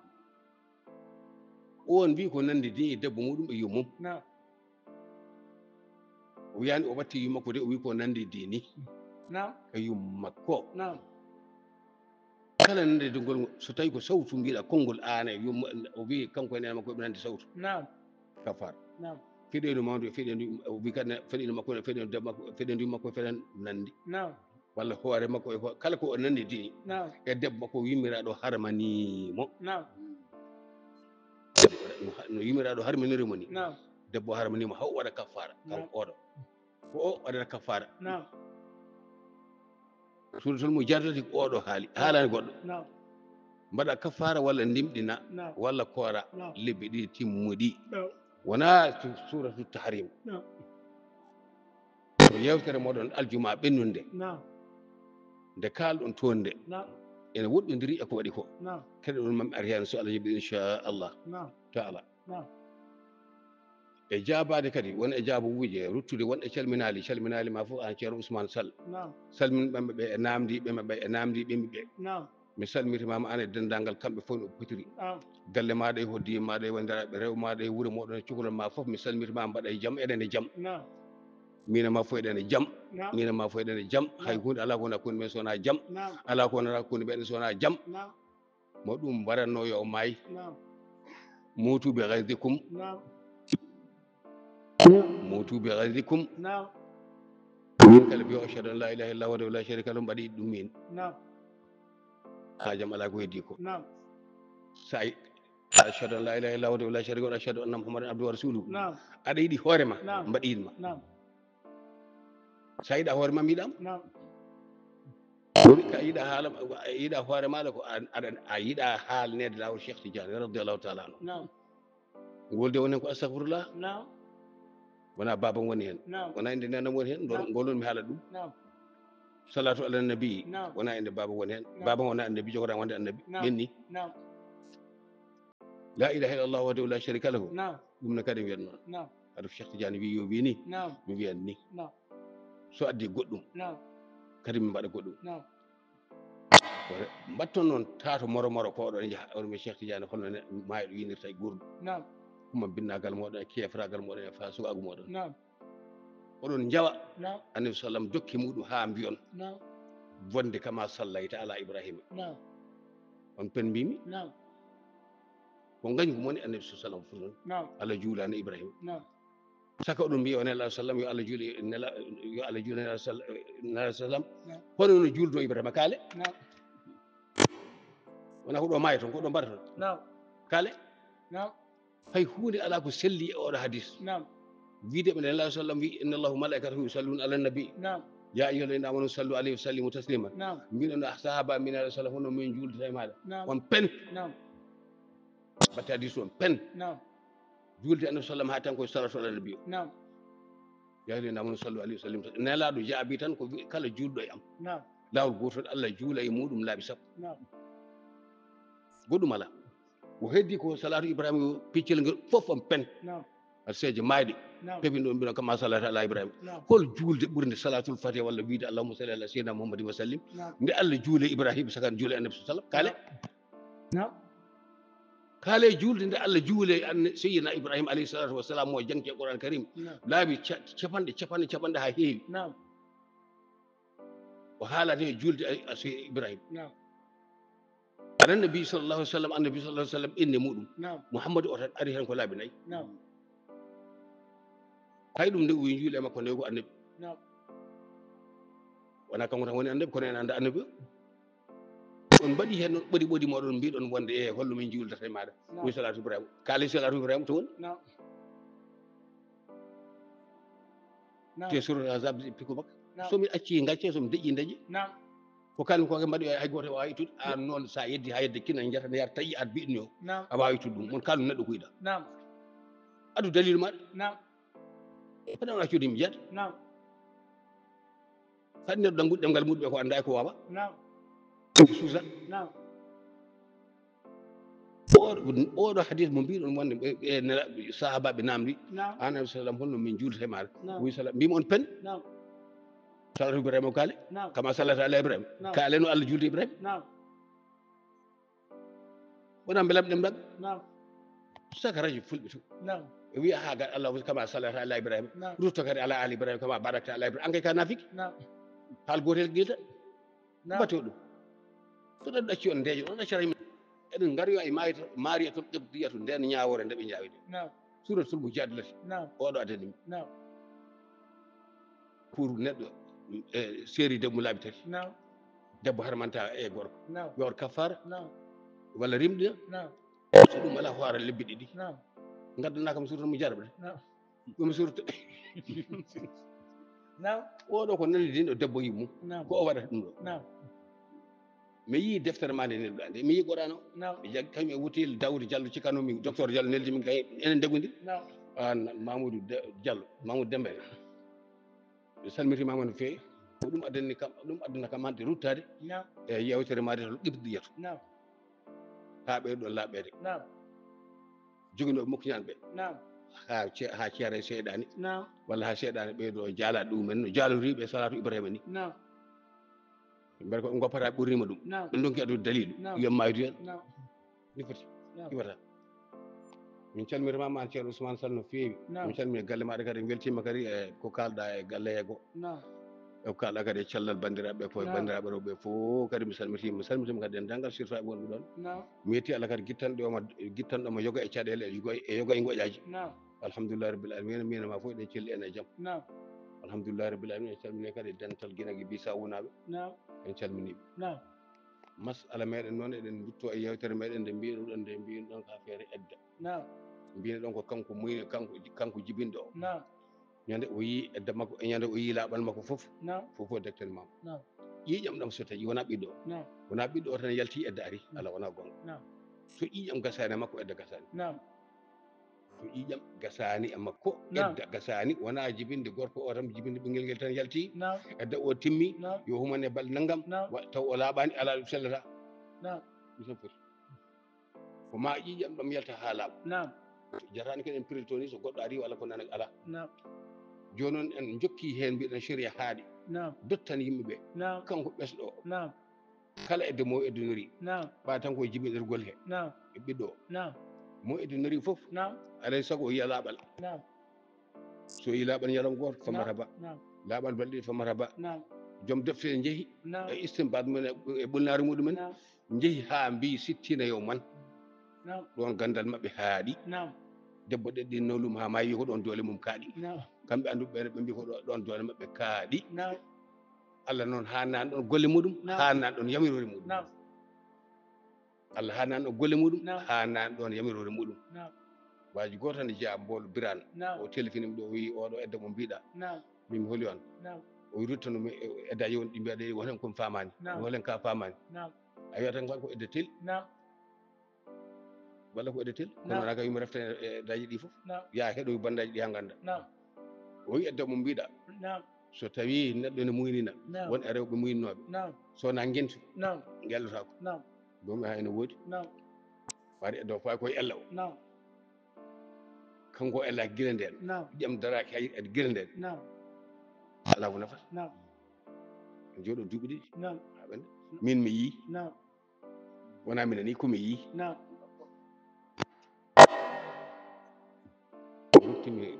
On wi ko nandi dindi e debbo muɗum e yummum. Naam. O wiyani o watti yumma ko de, o wi ko nandi dindi. Naam. E yumma ko. Naam. Kala nande dungol ngol, so tawi ko sawtu mbiɗa konngol an e yumma, o wi kanko e nene makko ɓe nandi sawtu. Naam. Kafara. Naam. Feɗendu mawndu e feɗendu, o wi kadi ne feɗendu makko, feɗendu debbo makko, feɗendu makko, feɗen nandi. Naam. Walla hoore makko e ho-, kala ko o nandi dini. Naam. E debbo makko yummiraaɗo harmani mo. Naam. Debbo no ha-, no yummiraaɗo harminiri mo ni. Naam. Debbo harmani mo, haw waɗa kafara, naam, kanko oɗo. Ko o waɗata kafara. Naam. Suratul Mujadala ko oɗo haali, naam, haalani goɗɗo. Naam. Mbaɗa kafara walla ndimɗina, naam, walla koora, naam, lebbi ɗiɗi timmuɗi. Naam. Wona su-, suratu Tahrim. Naam. Ko yewtere moɗon aljuma ɓennunde. Naam. Nde kaalɗon toon nde. Naam. Ene woɗɗondiri e ko waɗi ko. Naam. Keɗoɗon mami ari heen so Allah jaɓi, inchallah. Naam. Taala. Naam. E jaabaade kadi, won e jaabuuji e ruttude, won e calminaali, calminaali ma fof aan Ceerno Ousmane Sall. Naam. Salmin ɓe, ɓe e naamndi, ɓe, ɓe e naamndi, ɓe, ɓe. Naam. Mi salmitimama aan e denndaangal kamɓe fof no potiri. Naam. Galle maaɗa e hoddii maaɗa e wanndiraaɓe rew maaɗa e wuro mooɗon e cukalon ma fof, mi salmitimama mbaɗa e jam, eɗen e jam. Naam. Miin e ma fof eɗen e jam. Naam. Miin e ma fof eɗen e jam. Hay, naam, huunde alaa ko woni hakkunde men so wonaa jam. Naam. Alaa ko wonata hakkunde meɗen so wonaa jam. Naam. Mo ɗum mbaɗatnoo yo o maay. Naam. Muutu bi ghayzikum. Naam. Muutu bi ghayzikum. Naam. Min kala mbiyo ashhadu an la ilaha illallah wahdahu la sharika lahu, mbaɗi ɗum min. Naam. Haa jam alaa ko heddi ko. Naam. Sa yi-, ashhadu an la ilaha illallah wahdahu la sharika lahu, ashhadu anna Muhammadan abduhu wa rasuluhu. Naam. Aɗa yiɗi hoore ma, naam, mbaɗi yiɗ ma. Naam. Sa yiɗa hoore ma, mi yiɗam. Naam. Woni ka yiɗa haala, yiɗa hoore maaɗa ko a, aɗa, a yiɗa haalneede laawol Cheikh Tidiane radiyallahu taala anhu. Naam. Ngol de woni hen ko astahfirullah. Naam. Wona baaba woni hen. Naam. Wona innde nenam woni hen. Naam. Ngol woni mi haala ɗum. Naam. Salatu ala nabi. Naam. Wona innde baaba woni hen. Naam. Baaba wona annabi, jogora wonde annabi. Naam. Ɓenni. Naam. La ilaha illallah wahdahu la sharika lahu. Naam. Ɗum ne kadi wiyatnoo. Naam. Haɗa ko Cheikh Tidiane wi yo wi ni. Naam. Mi wiyat ni. Naam. So addi goɗɗum. Naam. Kadi mi mbaɗa goɗɗum. Naam. Mbatton noon tato moro moro ko oɗon njaha, oɗon mbiya Cheikh Tidiane holno ne-, maayɗo yinirta e gurɗo. Naam. Kuma binnaagal mooɗon e keefraagal mooɗon e fa sugaagu mooɗon. Naam. Oɗon njawa. Naam. Annabi sallam jokki muɗum haa mbiyon. Naam. Wonde kama sallayta ala Ibrahima. Naam. On pen mbimi? Naam. Ko ngañgu moni Annabi sallam fuu noon. Naam. Allah juulani Ibrahima. Naam. Saka oɗon mbiya o Nela sallam, yo Allah juuli Nela, yo Allah juuli Nela sall-, Nela sallam. Naam. Hono no juuldo Ibrahima kaale? Naam. Wona ko ɗo maayo toon, ko ɗo mbaɗa toon. Naam. Kaale? Naam. Hay huunde alaa ko selli e oɗo hadis. Naam. Wiide ɓe Nela sallam wi, "Inna Allahu malaikatahu yusalluna ala nabi." Naam. Ya ayyuhalladhina amanu sallu alayhi wa sallimu taslima. Naam. Mbiɗon sahaba min Nela sallam hono min juuldata e maaɗa. Naam. On pen. Naam. Mbatta hadis on pen. Naam. Juulde Annabi sallam haa tan ko salatu ala nabi o. Naam. Ya ayyuhalladhina amanu sallu alayhi wa sallimu taslima. Nelaaɗo jaabi tan ko wi-, kala juulɗo e am. Naam. Laawol gootol Allah juula e muɗum laabi sappo. Naam. Goɗɗum alaa. Ko heddi ko salatu Ibrahima o, piccel ngel fof on pen. Naam. Har seeje maayde. Naam. Pepin ɗum mbino kama salata ala Ibrahim. Naam. Hol juulde ɓurnde salatul fatiha walla wiide allahumma salli ala sayyidina Muhammadin wa sallim? Naam. Nde Allah juule Ibrahim sakan juule annabi sallam. Kale. Naam. Kale juulde nde Allah juule an sayyidina Ibrahim alayhi salatu wa salam mo jangte Qur'an Karim. Naam. Laabi ca-, capanɗe, capanɗe, capanɗe ha heewi. Naam. O haalata e juulde a, a sey Ibrahim. Naam. Aɗa annabi sallallahu alaihi wasallam, annabi sallallahu alaihi wasallam, innde muɗum. Naam. Muhammadu o tan ari hen ko laabi nayi. Naam. Hay ɗum nde o wi juule makko nde ko annabi. Naam. Wona kanko tan woni annabi, kono en anda annabi o. On mbaɗi hen noon ɓoɗi ɓoɗi moɗon mbiɗon wonde e holno min juuldata e maɗa. Naam. Wi salatu Ibrahima. Kaali salatu Ibrahima to woni. Naam. Naam. Te surat Ahzab piko makko. Naam. So mi acci gacce, so mi deƴƴi deƴƴi. Naam. Ko kalmi ko mbaɗi hay goto wawi ittude. An noon sa yeddi ha yedde kina jata ne yar taƴi ar biɗni o. Naam. A wawi ittude ɗum. Mon kalmi neɗɗo ko yiɗa. Naam. Addu dalil maɗa. Naam. Kono on accude mi jata. Naam. Kadi neɗɗo nannguɗo ɗemngal muɗum e ko annda e ko wawa. Naam. Suusa. Naam. Oɗo, oɗo hadis mo mbiɗon wonde ɓe, ɓe nela-, sahabaɓe namdi. Naam. An alayhi salam, holno min juulta e maɗa? Naam. Wi salam, mbimi on pen. Naam. Salatu Ibrahima o kaali. Naam. Kama salata ala Ibrahima. Naam. Kaale no Allah juulde Ibrahima. Naam. Wona mbelam ɗemɗam. Naam. Saka radio fulɓe to. Naam. E wiya ha gar Allah kama salata ala Ibrahima. Naam. Rutto kadi ala ali Ibrahima kama barakta ala Ibrahima. An kay ka nafiki. Naam. Hal gotel gilta. Naam. Mbato ɗum. Ko ɗon ɗacci on ndeejo, on ɗaccara yimɓe. Eɗen ngari yo e maayto, Mariyatul Qibtiyatu nden ñaawore nde ɓe ñaawi nde. Naam. Suratul Mujadalati. Naam. Oɗo adani mi. Naam. Pour neɗɗo, e, seeri debbo laabi tati. Naam. Debbo harmanta e gorko. Naam. Yo waɗ kaffara. Naam. Walla rimɗina. Naam. So ɗum alaa, hoore lebbi ɗiɗi. Naam. Ngaddanaa kam suratul Mujadala de. Naam. Ɗum surtout. Naam. Oɗo ko nani ɗin ɗo debbo yimmum. Naam. Ko o waɗata ɗum ɗo. Naam. Mi yii deftere ma nde nelɗa nde, mi yii Qur'an o. Naam. Mi jaggi kam e wutil Daouda Diallo, cikkano mi, docteur Diallo neldi min kay enen degundi. Naam. An Mamoudou De-, Diallo, Mamoudou Dembélé. Mi salmitima no feewi. Ko ɗum addani kam, ɗum addana kam hannde ruttaade. Naam. E yewtere ma nde to Qibdiyatu. Naam. Haa ɓeydo laaɓeede. Naam. Joginooɓe mokkiñaan ɓe. Naam. Haa ce-, haa ceera e seyɗaani. Naam. Walla haa seyɗaani ɓeydo jaala ɗumen no jaaloriiɓe salatu Ibrahima ni. Naam. Mbele ko ɓe ngoppata ɓurnima ɗum. Naam. Ɓe ndonki addude dalilu. Naam. Yo maydu hen. Naam. Ni foti. Naam. Iwata. Min calmirma ma an Ceerno Ousmane Sall no feewi. Naam. Min calmini galle maɗa kadi, en weltima kadi e ko kalɗa e galle he go. Naam. E ko kalɗa kadi e cellal bandiraɓe ko e Naam. Bandiraɓe rewɓe fof kadi mi salmitima. Mi salmitima kadi e dendagal surtout e wonɓe ɗon. Naam. Mi yetti Allah kadi gittanɗo ma, gittanɗo ma yoga e caɗele e yoga e yoga e ngoƴaji. Naam. Alhamdulillahi rabbil alamin, min ma fof eɗen celli en e jam. Naam. Alhamdulillahi rabbil alamin, en calmini kadi dental Guinée Bissau naɓe. Naam. En calminiɓe. Naam. Masala meɗen noon, eɗen ndutto e yewtere meɗen nde mbiɗon ɗon, nde mbiɗon ɗon ko affaire edda. Naam. Mbiɗon ɗon ko kanko muyni, kanko, kanko jibinɗo o. Naam. Ñande o yii edda makko, e ñande o yii laaɓal makko fof. Naam. Fof fof dekten maam. Naam. Ƴiiƴam ɗam so tawi wona ɓiɗɗo o. Naam. Wona ɓiɗɗo o tan yalti edda ari, Naam. Ala wona gonga. Naam. So ƴiiƴam gasani e makko, edda gasani. Naam. To ƴiiƴam gasani e makko, Naam. Edda gasani, wona jibinde gorko o tan, jibinde ɓinngel ngel tan yalti, Naam. Edda o timmi, Naam. Yo humane balɗe nanngam, Naam. Wa-, taw o laaɓani, alaa ɗum sellata. Naam. Ɗum tan foti. Ko ma ƴiiƴam ɗam yalta haa laaɓa. Naam. Jaraani ko en pirito ni, so goɗɗo ari walla ko nana alaa. Naam. Jooni noon en jokki heen, mbiɗen sariya haaɗi. Naam. Dottan yimɓe ɓe. Naam. Kanko ɓesɗo o. Naam. Kala edde mo eddonori. Naam. Ɓa tan ko jibinirgol he. Naam. E ɓiɗɗo o. Naam. Mo eddonori fof. Naam. Alay sago o yiya laaɓal. Naam. So yi laaɓal ñalawma gooto, fa Naam. Marhaba. Naam. Laaɓal balɗe ɗiɗi, fa marhaba. Naam. Joom defte en njehi. Naam. E istinbaat mum en e, e ɓulnaare muɗum en. Naam. Njehi haa mbi sittina yo man. Naam. Ɗoon ganndal maɓɓe haaɗi. Naam. Debbo ɗeɗɗinno lum haa maayi ko ɗoon doole mum kaaɗi. Naam. Kamɓe annduɓe ɓe, ɓe mbi ko ɗo-, ɗoon doole maɓɓe kaaɗi. Naam. Allah noon haa naan ɗoon golle muɗum, Naam. Haa naan ɗoon yamiroore muɗum. Naam. Allah haa naan ɗoon golle muɗum, Naam. Haa naan ɗoon yamiroore muɗum. Naam. Waaji gooto ne jeyaa mboolo Biraan. Naam. O telefini mi ɗo, o wiyi, "Oɗo edda mo mbiɗa." Naam. Min mi holi on. Naam. O wi, "Ruttanumi e, e eddaji won ɗi mbiɗa ɗe, won hen ko mi faamaani." Naam. Mi holi hen ka faamaani. Naam. A wiya tan ko edda tel. Naam. Walla ko edda tel. Kono Naam. Wona ka yumma refta e, e eddaji ɗi fof. Naam. Ya heɗo banndaji ɗi haa ngannda. Naam. O wi, "Edda mo mbiɗa." Naam. So tawi neɗɗo ne muynina, Naam. Won e rewɓe muyninooɓe. Naam. So na ngentu, Naam. Ngellotaako. Naam. Ɗum hay no woodi. Naam. Wari e dow fawi koye ella o. Naam. Kanko o elaaki gila ndeen. Naam. Ƴam daraaki hay e gila ndeen. Naam. Alaa ko nafata. Naam. Jooɗo duuɓi ɗiɗi. Naam. Haa ɓennda. Min mi yii. Naam. Wonaa minen ni ko mi yii. Naam. Ruttimi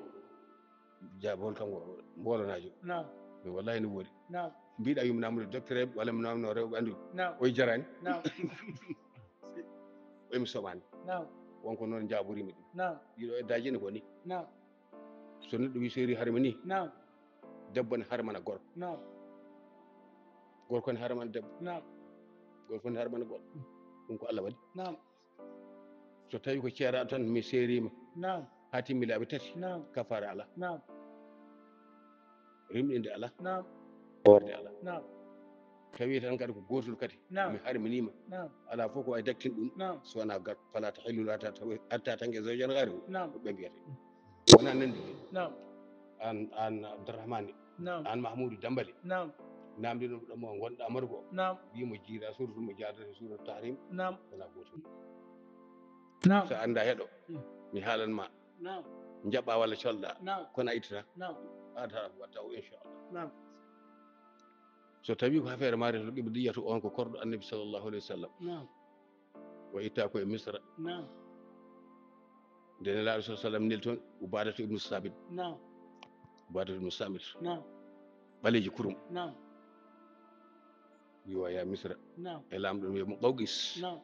jaabol kanko mboolonaajo. Naam. Mi wallahi no woodi. Naam. Mbiɗa yum namude docteur walla mi namno rewɓe anndu. Naam. Oy jarani. Naam. Oy mi soɓani. Naam. Wonko noon jaaboriimi ɗum. Naam. Ɗiɗo e daji ne ko ni. Naam. So neɗɗo wi seeri harmi ni. Naam. Debbo ne harmana gorko. Naam. Gorko ne harmana debbo. Naam. Gorko ne harmana goɗɗo. Ɗum ko Allah waɗi. Naam. So tawi ko ceeraɗo tan mi seeriima. Naam. Haa timmi laabi tati. Naam. Kafaara alaa. Naam. Rimɗinde alaa. Naam. Hoorde alaa. Naam. Tawi tan kadi ko gootol kadi. Naam. Mi harminiima. Naam. Alaa fof ko wawi daktin ɗum. Naam. So wonaa gak fala tahillu hatta taw-, hatta tanke zawjan ghayrahu. Naam. Ko ɓe mbiyata. Wonaa nanndi de. Naam. Aan, aan Abdourahmane. Naam. Aan Mahmoudou Dambali. Naam. Namdi ɗum ɗo mo ngonɗa Maroc o. Naam. Wi mo jiida surtout mo jaadata surtout tahrim. Naam. Wonaa gootol. Naam. So annda heɗo. Mm. Mi haalan ma. Naam. Jaɓɓa walla colɗa. Naam. Kono a ittata. Naam. A tara watta o inchallah. Naam. So tawi ko affaire Mariyatul Qibtiyatu on ko korɗo Annabi sallallahu alayhi wa sallam. Naam. O itta ko e Misra. Naam. Nde Nelaaɗo sa sallam neli toon Ubaadatu ibnu Saabit. Naam. Ubaadatu ibnu Saamit. Naam. Ɓaleeji kurum. Naam. Wi o yaa Misra. Naam. E laamɗo wiye mo Ɓawqis. Naam.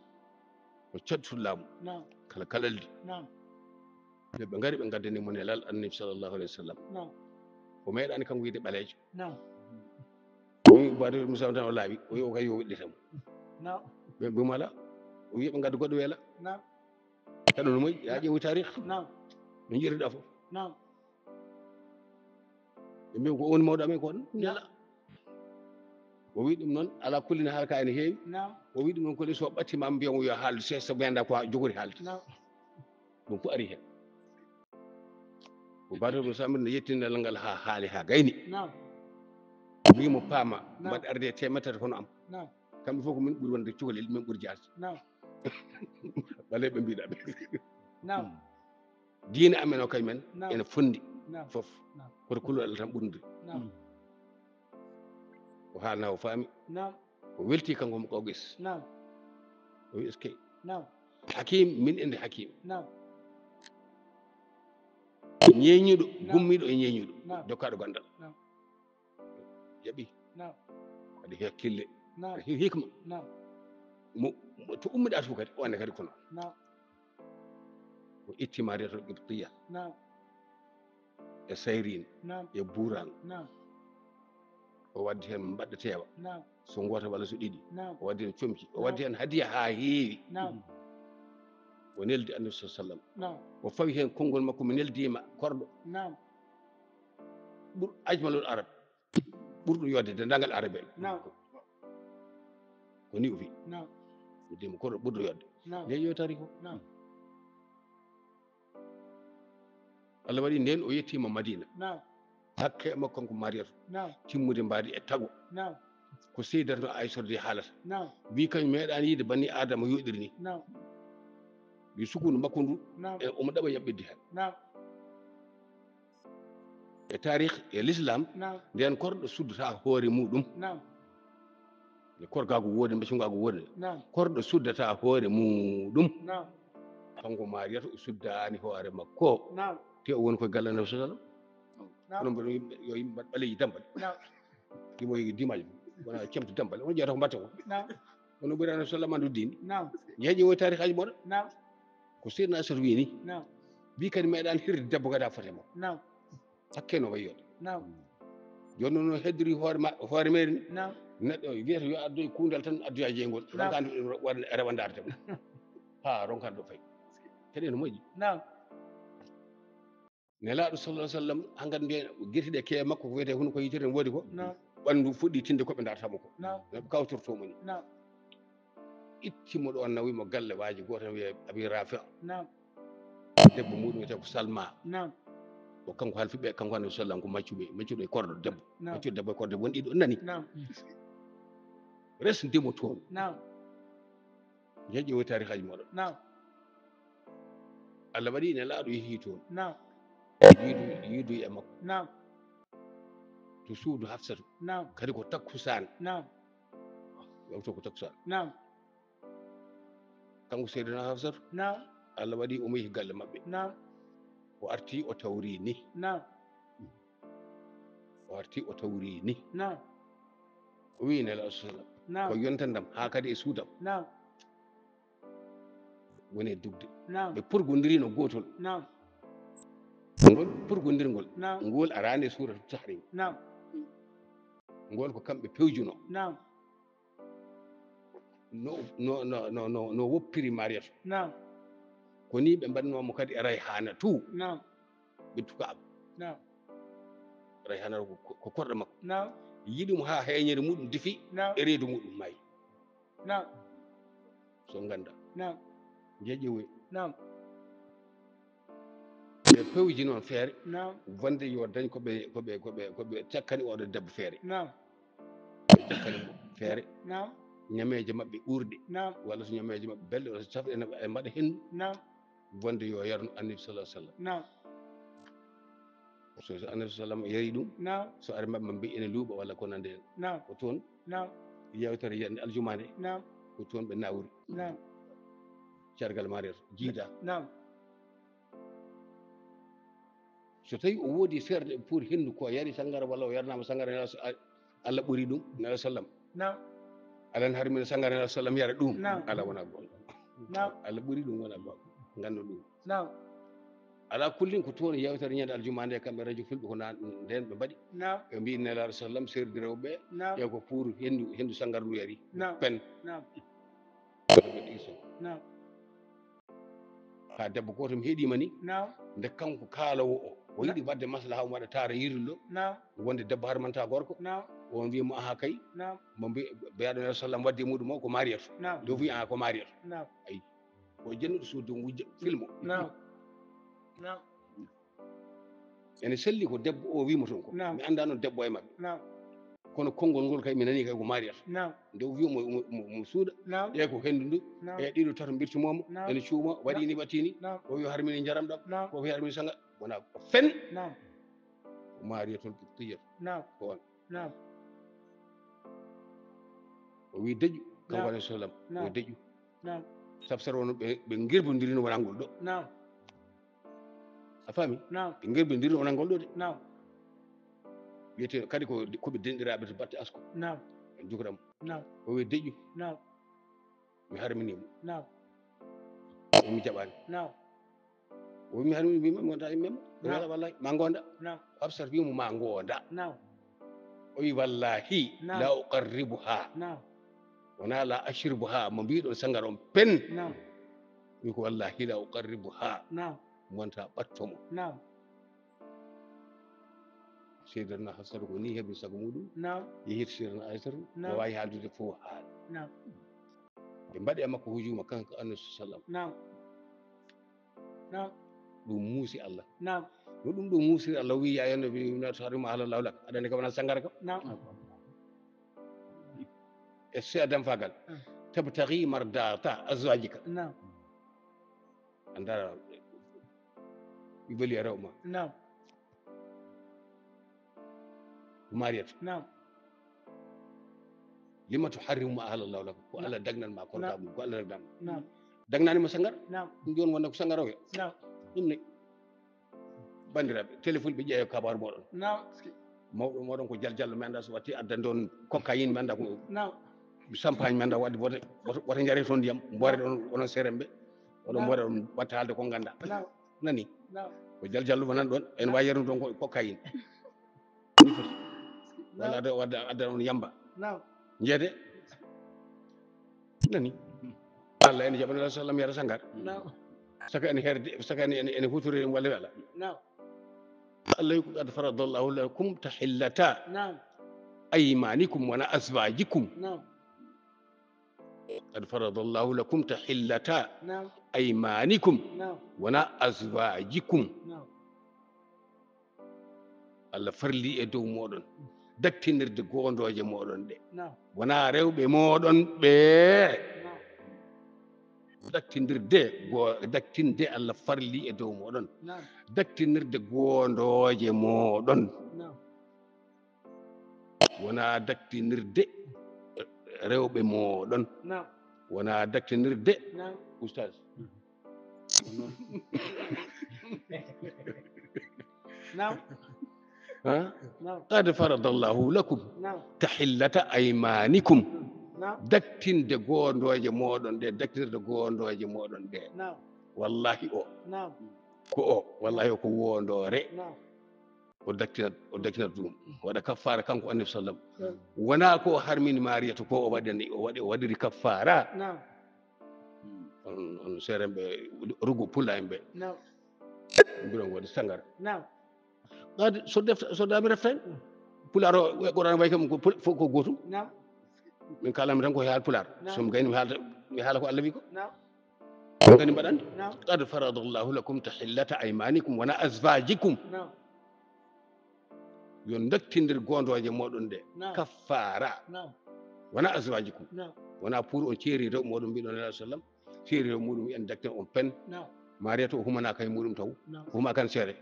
O cadditu laamu. Naam. Kala kalaldi. Naam. Nde ɓe ngari ɓe ngaddani mo Nelal Annabi sallallahu alayhi wa sallam. Naam. O meeɗaani kanko wiyde ɓaleejo. Naam. O wi Ubaadatu ibnu Saamit tan o laaɓi. O wi o kay yo weɗɗita mo. Naam. Ɓe mbi mo alaa. O wi ɓe ngadda goɗɗo weela. Naam. Kaɗo no moƴƴi, yaa ƴeewu taarikh. Naam. No njiɗirɗa fof. Naam. Ɓe mbi ko woni mawɗo amen ko on. Naam. Nela. O wi ɗum noon, alaa kulli ne haalka ene heewi. Naam. O wi ɗum noon ko ni so ɓatti ma mbiya mo yo haaldu, se so ɓe annda ko jogori haalde. Naam. Ɗum ko ari heen. Ko Badru ibn Samir ne yettini nelal ngal haa haali haa gayni. Naam. Wi mo paama, naam, mbaɗ arde teemettata hono am. Naam. Kamɓe fof ko min ɓuri wonde cukalel, min ɓuri jaasde. Naam. Ɓaleeɓe mbiɗa ɓe. Naam. Diine amen o kañum en, naam, ene fondi, naam, fof. Naam. Koto kulol Allah tan ɓurndi. Naam. O haalna o faami. Naam. O welti kanko mo Qawqis. Naam. O wi eskey. Naam. Hakim, min ende Hakim. Naam. Ñeeñuɗo, naam, gummiɗo e ñeeñuɗo. Naam. Dokkaaɗo ganndal. Naam. Jaɓi. Naam. Waɗi hakkille. Naam. Waɗi hikma. Naam. Mo, mo to ummiɗa to kadi, o ande kadi kono. Naam. O itti Mariyatul Qibtiya. Naam. E sayrin. Naam. E buuran. Naam. O waddi heen mbaɗɗo teewa. Naam. So gooto walla so ɗiɗi. Naam. O waddi heen comci. O, naam, waddi heen hadiya haa heewi. Naam. O neldi Annabi sallallahu alayhi wa sallam. Naam. O fawi heen konngol makko, mi neldiima korɗo. Naam. Ɓur ajmalul arab. Ɓurɗo yodde denndaangal arabe en. Naam. Ko ni o wi. Naam. Mi dimo koɗo ɓurɗo yodde. Naam. Nde yo taari ko. Naam. Allah waɗi nden o yettiima Madina. Naam. Hakke e makko kanko Mariyatu. Naam. Timmude mbaadi e tago. Naam. Ko Seydatuna Aysata de haalata. Naam. Wi kañum meeɗaani yiide banni Aadama yoɗiri ni. Naam. Wi sukundu makko ndu. Naam. E omo ɗaɓa yaɓɓidde heen. Naam. E taarikh e l'islam, naam, nden korɗo suddata hoore muɗum. Naam. Nde korgaagu woodi, mbecungaagu woodi. Naam. Korɗo suddata hoore muɗum. Naam. Kanko Mariyata o suddaani hoore makko. Naam. Te o woni koye galle Annabi sallallahu alayhi wa sallam. Naam. Kono mboɗo yimɓe, yo yimɓe mbaɗ ɓaleeji dambal. Naam. Ɗimo e dimaji, wona cemto dambal, on ƴeewata ko mbatta ko. Naam. Kono ɓuri Annabi sallallahu alayhi wa sallam andu diine. Naam. Yeeƴe o taarikhaji moɗon. Naam. Ko Seydina Aysata wi ni. Naam. Wi kadi meeɗaani hirde debbo kadi haa foti e makko. Naam. Hakke no wayi yode. Naam. Jooni noon heddori hoore ma, hoore meeri ni. Naam. Neɗɗo wiyata yo addoy kuundal tan addoya jeygol. Naam. Ronkande ɗum waɗa rewandaade tan. Haa ronkande ɗo fayi. Kadi ene moƴƴi. Naam. Nelaaɗo sallallahu alayhi wa sallam, hankkadi nde gerte ɗe kewe makko ko wiyetee hono ko yitere ne woodi ko. Naam. Ɓanndu fuɗɗi tinde ko ɓe ndaarata mo ko. Naam. No ɓe kawtortoo mo ni. Naam. Itti mo ɗoon nawi mo galle waaji gooto wiyee Abi Rafi. Naam. Debbo muɗum wiyetee ko Salma. Naam. O kanko halfi ɓe, kanko Annabi sallam ko maccuɓe, maccuɗo e korɗo debbo. Naam. Maccuɗo debbo e korɗo debbo won ɗiɗo nani. Naam. Res ndimo toon. Naam. Jeeƴe o taarikhaji moɗon. Naam. Allah waɗi Nelaaɗo yehi toon. Naam. Yiidu, yiidu e makko. Naam. To suudu Hafsatu. Naam. Kadi ko takkusaan. Naam. Wawto ko takkusaan. Naam. Kanko Seydina Hafsatu. Naam. Allah waɗi omo yehi galle maɓɓe. Naam. O arti o tawri ni. Naam. O arti o tawri ni. Naam. O wiyi Nelaaɗo sallam. Naam. Ko yonta ndam haa kadi e suudam. Naam. Woni e dugde. Naam. Ɓe purgondirino gootol. Naam. Ngol purgondirgol. Naam. Ngol araani e suuratu Tahrim. Naam. Ngol ko kamɓe pewjuno. Naam. No, no, no, no, no, no woppiri Mariyatu. Naam. Ko ni ɓe mbaɗnoo mo kadi e Rayhaana tu. Naam. Ɓe tuka ab. Naam. Rayhaana ko, ko, ko korɗo makko. Naam. Yiɗi mo haa heeñere muɗum difi. Naam. E reedu muɗum maayi. Naam. So ngannda. Naam. Jeeƴe woy. Naam. Ɓe pewji noon feere. Naam. Wonde yo dañ ko ɓe, ko ɓe, ko ɓe, ko ɓe cakkani oɗo debbo feere. Naam. Ɓe cakkani mo feere. Naam. Ñameeje maɓɓe uurɗe. Naam. Walla so ñameeje maɓɓe belɗe, walla so cafɗe ene, e mbaɗa henndu. Naam. Wonde yo yarnu Annabi sallallahu alaihi wasallam. Naam. So, so Annabi sallam yari ɗum. Naam. So ari maɓɓe mbi ene luuɓa walla ko nande heen. Naam. Ko toon. Naam. Yewtere yande aljumaande. Naam. Ko toon ɓe nawri. Naam. Cargal Mariyatu jiida. Naam. So tawi o woodi seerɗe pour henndu ko yari sangara walla o yarnaama sangara, Nelaaɗo sa-, a-, Allah ɓuri ɗum, Nelaaɗo sallam. Naam. Alan harmina sangara, Nelaaɗo sallam yara ɗum. Naam. Ala wona goonga. Naam. Allah ɓuri ɗum wona goonga. Nganndu ɗum. Naam. Ala kullin ko toon yewtere ñande aljuma nde kamɓe radio fulɓe ko na-, nden ɓe mbaɗi. Naam. Ɓe mbi Nelaaɗo sallam seerdi rewɓe. Naam. E ko pour henndu, henndu sangara ndu yari. Naam. Pen. Naam. Naam. Ka debbo gooto mi heɗiima ni. Naam. Nde kanko kaaloowo o, o yiɗi waɗde maslaha, o waɗa taara yirluɗo. Naam. Wonde debbo harmanta gorko. Naam. On wiyi mo, "Aha kay." Naam. Mo mbi-, mbiyaɗo Nelaaɗo sallam wadde e muɗum o ko Mariyatu. Naam. Nde o wiyi, "Aha, ko Mariyatu." Naam. Ayi. Ko jennuɗo suudu wujja film o. Naam. Naam. Ene selli ko debbo o wiimo toon ko. Naam. Mi anndaa noon debbo e maɓɓe. Naam. Kono konngol ngol kay mi nanii kay ko Mariyatu. Naam. Nde o wiimo mo, mo, mo, mo suuɗa. Naam. E ko henndu ndu. Naam. E ɗiɗo tato mbirtimomo. Naam. Ene cuuma, waɗi ni, waɗi ni. Naam. O wi harmini njaram ɗam. Naam. O wi harmini sanga. Wona ko fen. Naam. Ko Mariyatu tol Qibtiyya. Naam. Ko on. Naam. O wi deƴƴu, kanko Naam. Alayhi salam. Naam. O deƴƴu. Naam. Sabsara on ɓe, ɓe ngerbondiri no wonangol ɗo. Naam. A faami? Naam. Ɓe ngerbondiri no wonangol ɗo de. Naam. Wiyete kadi ko, ko ɓe denɗiraaɓe to batte asko. Naam. En jukram. Naam. O wi deƴƴu. Naam. Mi harmini mo. Naam. O mi jaɓani. Naam. O wi mi harmini, mi, mi wonta e mem. O Naam. Wala wallahi, ma ngonda. Naam. Hafsat wi mo ma ngonda. Naam. O wi wallahi Naam. La uqarribuha. Naam. Wona la ashribuha, mo mbiɗon sangara on pen. Naam. Wi ko wallahi la uqarribuha. Naam. Mi wonta ɓatto mo. Naam. Seydatuna Hafsat ko ni heɓi sago muɗum. Naam. Yehiti Seydatuna Aysatu, Naam. No waawi haaldude fof haala. Naam. Ɓe mbaɗi e makko hujuma kanko Annabi sallam. Naam. Naam. Ɗum muusi Allah. Naam. No ɗum ɗo muusiri Allah, o wi, "Ya ayyuhan nabiyyu lima tuharrimu ma ahalla Allahu lak." Aɗa anndi kam wona sangara kam. Naam. E seedan fagal. Ah. "Tabtaghi mardata azwajika." Naam. Andara, mi bali a rewma. Naam. Mariyatu. Naam. "Lima tuharrimu ma ahalla Allahu lak." Ko Naam. Allah dagnan ma korka Naam. Mum, ko Allah dagnan ma. Naam. Dagnani mo sangara? Naam. Ɗum joni wonde ko sangara o wiya. Naam. Ɗum ne. Bandiraɓe, téléphone ɓe ƴeewa kabaru moɗon. Naam. Mawɗo moɗon ko jaljallo, mi anda so watti addan ɗon cocaïne, mi anda ko Naam. Champagne, mi anda wadde woto, woto, woto jare toon ndiyam, mbore ɗon onon seremɓe. Oɗon Naam. Mbore on watta haalde ko ganda. Naam. Nani? Naam. Ko jaljallo wonan ɗon, en Naam. Wawi yarnude ɗon ko cocaïne. Ni foti. Naam. Walla adda, adda, adda on yamba. Naam. Jeede. Nani? Allah ene jaɓa Nelaaɗo sallam yara sangar. Naam. Saka ene herde, saka ene, ene, ene hutori en walla wala. Naam. Allah wi ko, "Qad faradallahu lakum tahillata Naam. Aymanikum wona azwajikum." Naam. "Qad faradallahu lakum tahillata Naam. Aymanikum Naam. Wona azwajikum." Naam. Allah farli e dow moɗon daktinirde gondooje moɗon ɗe. Naam. Wona rewɓe moɗon ɓe. Naam. Daktinirde go-, daktinde Allah farli e dow mooɗon. Naam. Daktinirde goondooje mooɗon. Naam. Wonaa daktinirde rewɓe mooɗon. Naam. Wonaa daktinirde. Naam. Oustaz. Naam. Ha? Naam. Qad faradallahu lakum. Naam. Tahillata aymanikum. Naam. Daktinde goondooje mooɗon ɗe, daktinirde goondooje mooɗon ɗe. Naam. Wallahi o. Naam. Ko o, wallahi o ko woondoore. Naam. O daktinat, o daktinat ɗum. Waɗa kaffaara kanko Annabi sallam. Naam. Wonaa ko o harmini Mariyatu ko o waɗani, o waɗi, o waɗiri kaffaara. Naam. On, on seerenɓe rugo pula en ɓe. Naam. Mbiɗon waɗi sangara. Naam. Ɓaade so defta, so dami refta en. Pulaar o, e Qur'an way kam ko pul-, fof ko gootum. Naam. Min kalami tan ko e haal pulaar. Naam. So mi gayni mi haalta, mi haala ko Allah wi ko. Naam. Kadi mbaɗan. Naam. Qad faradallahu lakum tahillata aymanikum wa azwajikum. Naam. Yo daktindir goondooje mooɗon ɗe. Naam. Kaffaara. Naam. Wa azwajikum. Naam. Wonaa pour on ceeri rewɓe mooɗon mbiɗon Nabi sallam. Seeri rewɓe muɗum en dakten on pen. Naam. Mariyatu o humanaaka e muɗum taw. Naam. O huma kan seere.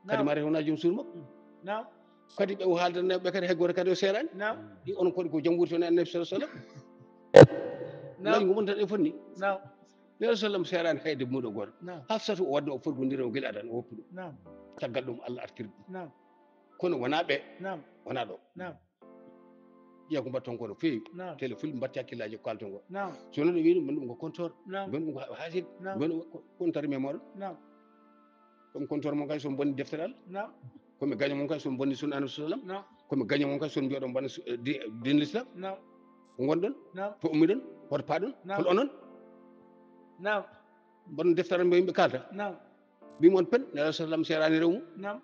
Kadi Naam. Mariyatu wonaa joom suudu makko. Naam. Kadi ɓe o haaldana ɓe kadi hay gooto kadi o seeraani. Naam. Ɗi onon kadi ko jam wurti on e Annabi sallallahu alaihi wasallam. Naam. Lañngu mon tan e fonni. Naam. Nabi sallam seeraani hay debbo muɗum gooto. Naam. Hafsatu o wadde o forgondire o gila adan o woppi ɗum. Naam. Caggal ɗum Allah artiri ɗum. Naam. Kono wonaa ɓe. Naam. Wonaa ɗo. Naam. Ƴeew ko mbaɗton ko no feewi. Naam. Tele fulɓe mbaɗti hakkillaaji ko kalton ko. Naam. So non ɓe wii ɗum, ɗum ko kontoor. Naam. Ɗum ko haasid. Naam. Ɗum ko kontoor men mooɗon. Naam. Ko mi kontoor mon kay so mi bonni deftere Allah. Naam. Ko mi gaño mon kay so mi bonni sunna Annabi sallam. Naam. Ko mi gaño mon kay so mi mbiyoɗon bonna su-, eh, di-, diin l'islam. Naam. Ko ngonɗon? Naam. To ummiɗon? Hoto paɗon? Naam. Hol onon? Naam. Mbaɗon deftere mbo yimɓe kalta. Naam. Mbi mon pen, Nabi sallam seeraani rew mum. Naam.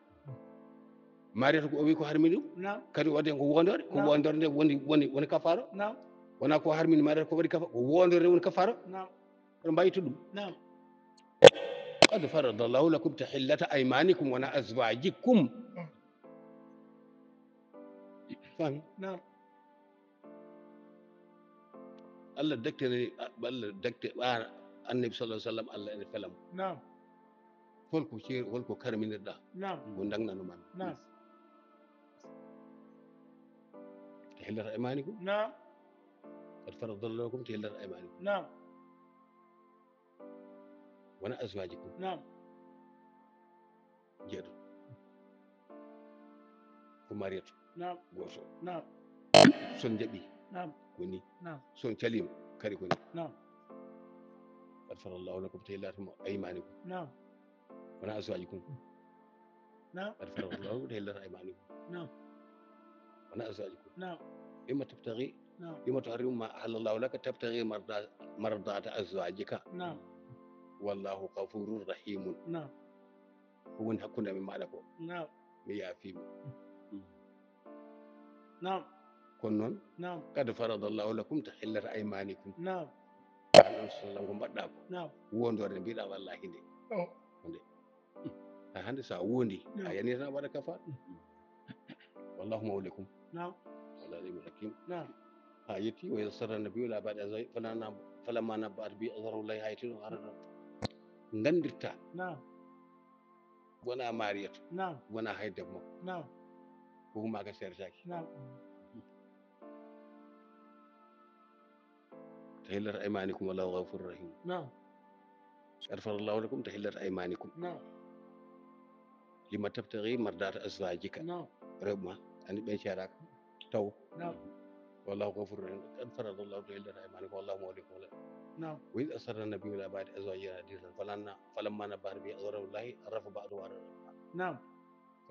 Mariyata ko o wi ko harmini ɗum. Naam. Kadi o waɗi ko wondore, ko Naam. Wondore nde woni, woni, woni kafaro. Naam. Wona ko harmini Mariyata ko waɗi kafa-, ko wondore nde woni kafaro. Naam. Oɗon mbawi ittude ɗum. Naam. Qad faradallahu lakum tahillata aymanikum wa azwajikum. Naam. Fami? Naam. Allah daktinani, Allah dakte ɓaara Annabi sallallahu alaihi wasallam, Allah ene felam. Naam. Holko ceer-, holko karminirɗa? Naam. Ko dagnano man? Naam. Tahillata aymanikum. Naam. Qad faradallahu lakum tahillata aymanikum. Naam. Wa azwajikum. Naam. Jeeɗo. Ko Mariyatu. Naam. Gooto. Naam. Son jaɓi. Naam. Ko ni. Naam. Son calima kadi ko ni. Naam. Qad faradallahu lakum tahillata aymanikum. Naam. Wa azwajikum. Naam. Qad faradallahu tahillata aymanikum. Naam. Wa azwajikum. Naam. Lima tabtaghi, Naam. Lima tuharrimu ma ahallallahu laka tabtaghi marda-, mardata azwajika. Naam. Wallahu ghafurur rahimun. Naam. Ko woni hakkunde amin maaɗa ko. Naam. Mi yaafima. Naam. Kono noon, Naam. Qad faradallahu lakum tahillata aymanikum. Naam. An sallam ko mbaɗɗa ko. Naam. Wondore nde mbiɗa wallahi nde. Oh. Ko nde. Ha hande sa wondi, Naam. A yani tan a waɗa kafara. Wallahu mawlakum. Naam. Wallahu alimul hakim. Naam. Ha yetti, wa idh asarra nabiyyu ila ba'di azwajihi falamma, falamma nabba'at bihi azharallahu alayha, ha yetti ɗo harata. Gandirta. Naam. Wona Mariyatu. Naam. Wona hay debbo makko. Naam. Ko humaka sertaki. Naam. Tahillata aymanikum wallahu ghafurur rahim. Naam. Qad faradallahu lakum tahillata aymanikum. Naam. Lima tabtaghi mardata azwajika. Naam. Rewɓe ma, ani ɓen ceeraaka. Taw. Naam. Wallahu ghafurur rahim. Qad faradallahu tahillata aymanikum wallahu mawlakum. Naam. Wa idh asarra nabiyyu ila ba'di azwajihi hadithan falamma, falamma nabba'at bihi azharallahu alayha 'arrafa ba'dahu wa 'arrada ba'd. Naam.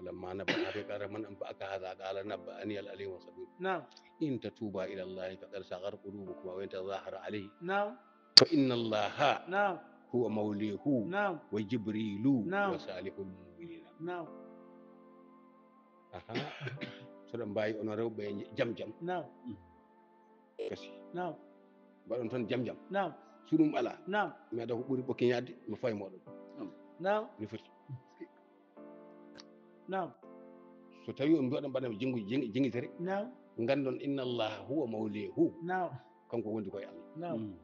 فلما نبأها به قالت من أنبأك هذا؟ قال نبأني العليم الخبير. نعم. إن تتوبا إلى الله فقد صغت قلوبكما وإن تظاهرا عليه نعم. فإن الله نعم. هو مولاه نعم. وجبريل نعم. وصالح المؤمنين. نعم. Aha. So ɗon mbawi onon rewɓe jam jam. Naam. Kasi. Naam. Mbaɗon tan jam jam. Naam. So ɗum alaa. Naam. Mi ada ko ɓuri ɓokki ñaadde, mi fawi moɗon. Naam. Mi foti. Naam. So tawi on mbiɗon mbaɗa jingu-, jing-, jingitere. Naam. Ngandon inna Allaha huwa mawlahu. Naam. Kanko wondi koye Allah. Naam. Mm.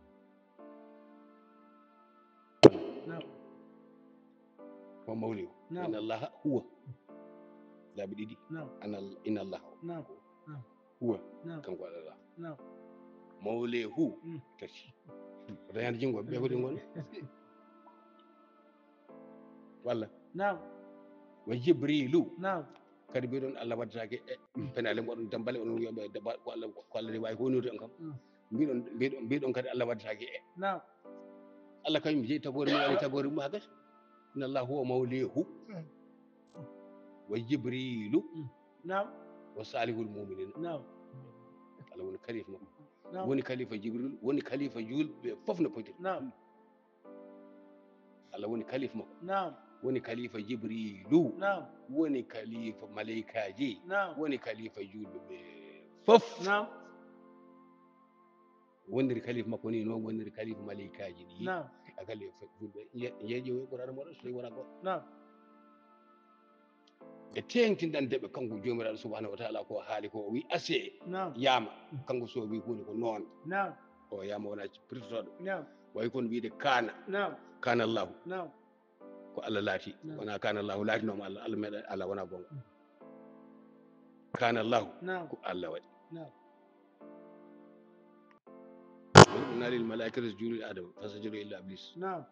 Naam. Ko mawlihu. Naam. Inna Allaha huwa. Laabi ɗiɗi. Naam. Ana Al- inna Allaha. Naam. Naam. Huwa. Naam. Kanko Allah. Naam. Mawlihu. Mm. Tati. Ko dañande jingo ɓe ko ɗi ngon. Walla. Naam. Wa Jibrilu. Naam. Kadi mbiɗon Allah waddataake e penale mboɗon dambale on wiyaɓe ko Allah ko Allah ni wawi honirde on kam. Mm. Mbiɗon mbiɗon mbiɗon kadi Allah waddataake e Naam. Allah kañum jeyi tagoore mum waɗi tagoore mum ha gasa. Inna Allah huwa mawlihu. Wa Jibrilu. Naam. Wa salihul muminina. Naam. Allah woni kalifa makko. Naam. Woni kalifa Jibril, woni kalifa julɓe fof no potiri. Naam. Allah woni kalifa makko. Naam. Woni kalifa Jibrilu. Naam. Woni kalifa malaikaji. Naam. Woni kalifa julɓe ɓe fof. Naam. Woniri kalifa makko ni noon woniri kalifa malaikaji ɗi. Naam. A kalifa julɓe jeeƴo e Qur'an mo so wona goɗɗo. Naam. Ɓe teeŋtinɗande ɓe kanko Joomiraaɗo subhanahu wa taala ko haali ko o wi ase Naam. Yaama. Kanko so wi huunde ko noon. Naam. O Yaama wona pirtotooɗo. Naam. Wayi kono wiide kaana. Naam. Kaana Allahu. Naam. Ko Allah laati. Naam. Wona kaana Allahu laatinooma Allah. Allah meeɗa Allah wona goonga. Kaana Allahu. Naam. Ko Allah waɗi. Naam. Woni ɗum naali malaikatu juli Adama fasajadu illa iblis. Naam.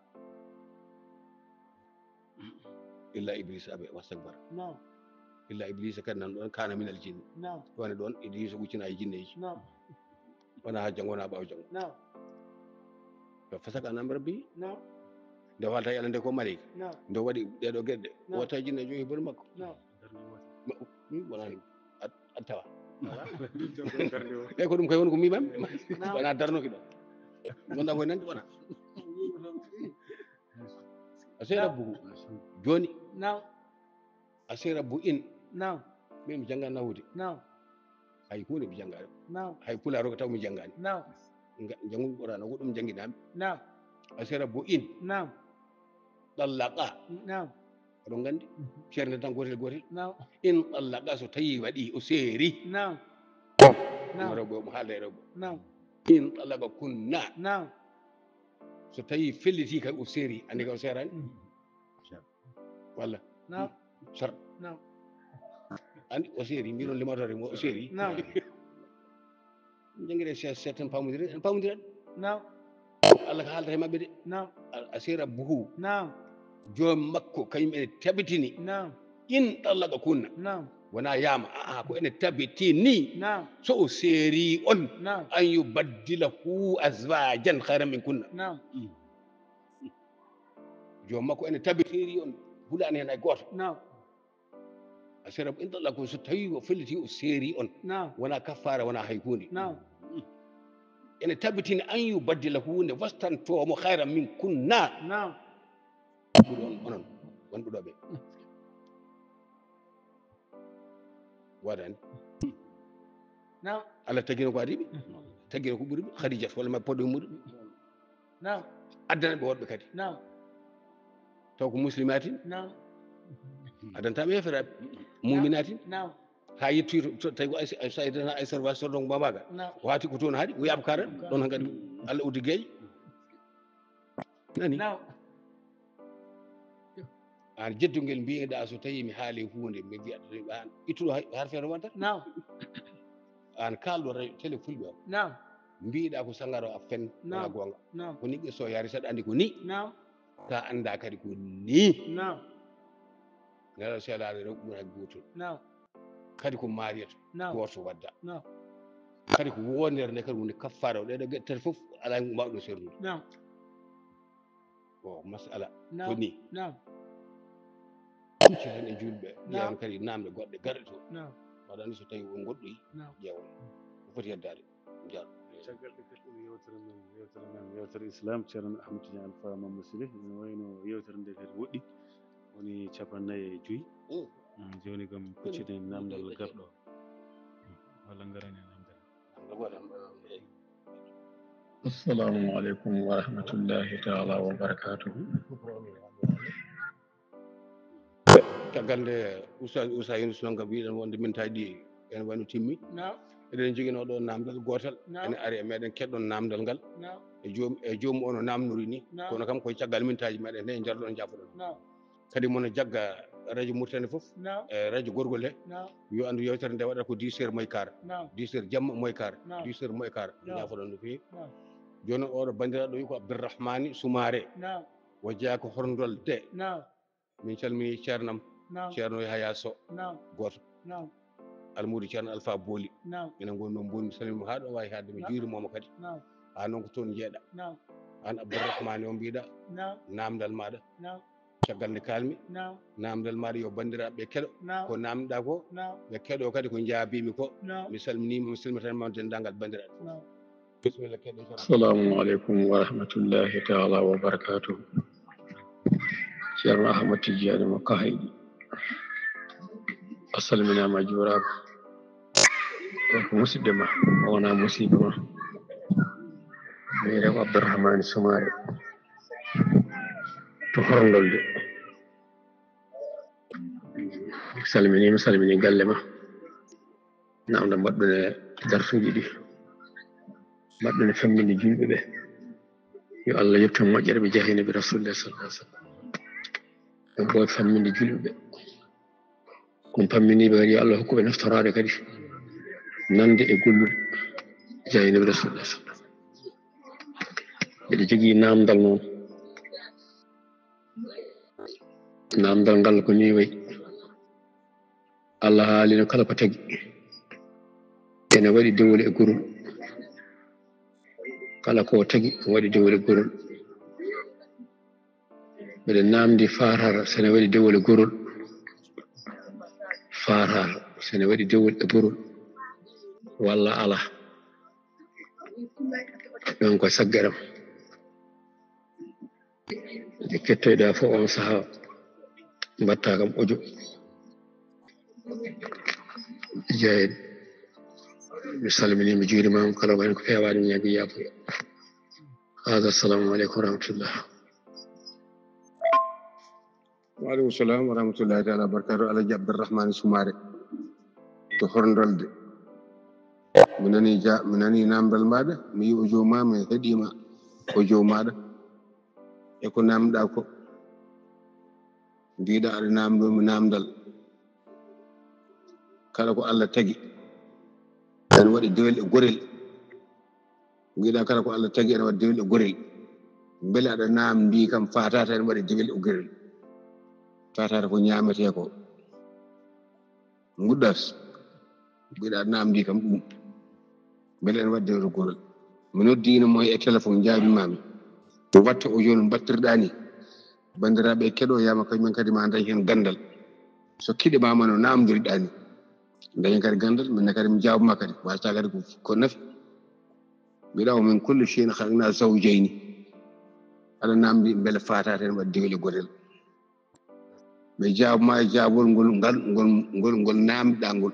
Illa iblis abe wastakbara. Naam. Illa iblis kadi nan ɗon kana minal jinni. Naam. Woni ɗon iblis wuccina e jinneji. Naam. Wona ha janngo wona ɓawo janngo. Naam. Fa fasaka an amri rabbi. Naam. Nde walta yalla nde ko malaika. Naam. Nde waɗi ɗeɗo geɗɗe. Naam. Wota jinne joyi bol makko. Naam. Ma- mi wona a- a tawa. Darnde o. E ko ɗum kay woni ko mimam. Naam. Wona darnoki ɗo. Gonda koye nanti wona. A seera bugu. Joni Naam. a seera bu in. Naam. Min mi jannga nawde. Naam. Hay hunde mi jannga ɗo. Naam. Hay pulaar o taw mi janngani. Naam. Nga- janngu Qur'an o ko ɗum jannginami. Naam. A seera bu in. Naam. Ɗallaqa. Naam. Oɗon nganndi ceernde tan gootel gootel. Naam. In ɗallaqa so tawi waɗi o seeri. Naam. Mo Naam. rewɓe mo haalda e rewɓe. Naam. In ɗallaqa kunna. Naam. So tawi felliti kay o seeri anndi kay o seerani. Walla Naam. Sar. Naam. Anndi o seeri mbiɗon limatore mo o seeri. Naam. Janngire seeɗa seeɗa tan pamodiren en pamodiren. Naam. Allah ko haalta e maɓɓe de. Naam. A seera buhu. Naam. Joom makko kañum ene tabitini. Naam. In ɗallaqa kunna. Naam. Wona yaama aa ko ene tabitini. Naam. So o seeri on. Naam. An yubaddilahu azwajan khayran min kunna. Naam. Joom makko ene tabitiri on. Hulani hen hay gooto. Naam. A seera in ɗallaqa so tawi o felliti o seeri on. Naam. Wona kaffara wona hay hunde. Naam. Ene tabitini an yubaddilahu nde wastantomo khayran min kunna. Naam. Ɓuri on onon wonɓe ɗo ɓe. Waɗani. Naam. Allah tagino ko adiɓe. Tagino ko ɓuriɓe. Khadijat walla ma poɗo muɗum. Naam. Addana ɓe woɗɓe kadi. Naam. Taw ko muslimatin. Naam. Addanta ɓe yeferaɓe. Muminatin. Naam. Ha yettoyi to tawi ko saydana ay serva sordon bamaga. Naam. Wati ko toon haɗi o yaɓa karan ɗon han kadi. Allah uddi gueƴe. Nani. Naam. An jeddugel mbiyeɗa so tawi mi haali hunde mi wiyata an ittuɗo har feere wonta. Naam. An kalɗo télé fulɓe o. Naam. Mbiɗa ko sangaro a fen wona Naam. Gonga. Naam. Ko ni ɓe so yari saɗa andi ko ni. Naam. Ka anda kadi ko ni. Naam. Nela selare rewɓe mum hay goto. Naam. Kadi ko mariyata Naam. goto wadda. Naam. Kadi ko wonere nde kadi woni kaffara o ɗeɗo geɗe tati fof ala mawɗo sernude. Naam. O masala ko Naam. Ni. Naam. Ɗum cehen e julɓe Naam. ƴeewan kadi namde goɗɗe garɗe to. Naam. Waɗani so tawi on goɗɗoyi Naam. ƴeewan ko foti heddaade. Jaro. Caggal ɗe kadi ɗum yewtere men yewtere men yewtere islam ceerno Ahmad Tidiane Alpha Mamadou Sili ene wayno yewtere nde kadi woɗɗi woni capannayyi e joyi. Jooni kam kucciden namdal garɗo walla ngarani namdal. Assalamu aleykum wa rahmatullahi taala wa barakatuhu. Caggal nde Oustaz Oussa Yunus noon kam mbiɗen wonde min tawi ɗi ene wayno timmi. Naam. Eɗen joginoo ɗo naamndal gootal. Naam. Ene ari e meɗen, keɗɗon naamndal ngal. Naam. E joom, e joom o no naamnori ni. Naam. Kono kam koye caggal mintaaji meɗen he njarɗon jaafoɗon. Naam. Kadi mono jagga radio Mauritanie fof. Naam. E radio Gorgol he. Naam. Yo anndu yewtere nde waɗata ko dix heures moins quart. Naam. Dix heures jamma moins quart. Naam. Dix heures moins quart. Naam. Jaafoɗon no feewi. Naam. Jooni oɗo banndiraaɗo wi ko Abdourahmane Soumaré. Naam. Wajja ko horndol de. Naam. Min calmini ceernam. Naam. Ceerno Yahaya Sow. Naam. Gooto. Naam. Almuudo Ceerno Alpha Booli. Naam. Ina ngoni noon mboni, mi salmini mo haa ɗo waawi haadde, mi juurimooma kadi. Naam. Haa noon ko toon njeeɗa. Naam. Aan Abdourahmane o mbiɗa. Naam. Naamndal maaɗa. Naam. Caggal nde kaalmi. Naam. Naamndal maaɗa yo banndiraaɓe ɓe keɗo. Naam. Ko naamnɗa ko. Naam. Ɓe keɗo kadi ko njaabiimi ko. Naam. Mi salminiima, mi salmitanma denndaangal banndiraaɓe. Naam. Bisimilla, keɗoto. Assalamu aleykum wa rahmatullahi taala wa barakatuh. Ceerno Ahmad Tijjani mo Kahayɗi, a salminaama, a juuraama. O ko musidɗo ma, o wonaa musiiba ma. Mi wiyetee ko Abdourahmane Soumaré to Horndolde. Mi salminii, mi salminii galle ma. Naamnde mbaɗɗon e darsuuji ɗi, mbaɗɗon e famminɗe juulɓe ɓe. Yo Allah yettu moƴƴere ɓe jahaynabi Rasulullah sallallahu alaihi wasallam. Ɓe ɓooy famminɗe juulɓe ɓe. Kon pamminiiɓe kadi, yo Allah hokku ɓe naftoraade kadi nande e gollude jahaynabi Rasulullah sallallahu alaihi wasallam. Mbeɗa jogii naamndal noon. Naamndal ngal ko nii wayi. Allah haalino kala ko tagi ene waɗi dewol e gorol. Kala ko tagi ene waɗi dewol e gorol. Mbeɗa naamndi faataata so ene waɗi dewol e gorol. Faataata so ene waɗi dewol e gorol. Walla alaa. Ɗon ko saggaram. Nde kettoyɗaa fof on sahaa, mbaɗtaa kam audio. Jeeyɗo, mi salminii, mi juuriima, kala ko heen ko feewaani, mi ñaagii yaafuya. Haaza, assalamu aleykum wa rahmatullah. Wa aleykum salam wa rahmatullahi taala wa barakatuh. Alhaji Abdourahmane Soumaré to Horndolde. Mi nanii ja-, mi nanii naamndal maaɗa, mi yii audio ma, mi heɗii ma audio maaɗa. E ko naamnɗaa ko, mbiɗa aɗa naamndoo mi naamndal. Kala ko Allah tagi, ene waɗi dewel e gorel. Mbiɗa kala ko Allah tagi ene waɗi dewel e gorel. Mbele aɗa naamndi kam faataata ene waɗi dewel e gorel? Faataata ko ñaametee ko. Nguɗɗas. Mbiɗa naamndi kam ɗum. Mbele ene waɗi dewel e gorel? Mi noddiino mo e téléphone, njaabimaami. Watta o jooni mbattirɗaa ni. Banndiraaɓe keɗoyaama, kañumen kadi ma ndañ heen ganndal. So kiɗimaama no naamndiriɗaa ni, ndañen kadi ganndal, min kadi mi jaabuma kadi, wasata kadi ko, ko nafi. Mbiɗa o min kulli shay'in khalaqna zawjayni. Aɗa naamndi mbele faataata ene waɗi dewel e gorel? Mi jaabuma e jaabol ngol, ngal, ngol, ngol, ngol naamnɗaa ngol.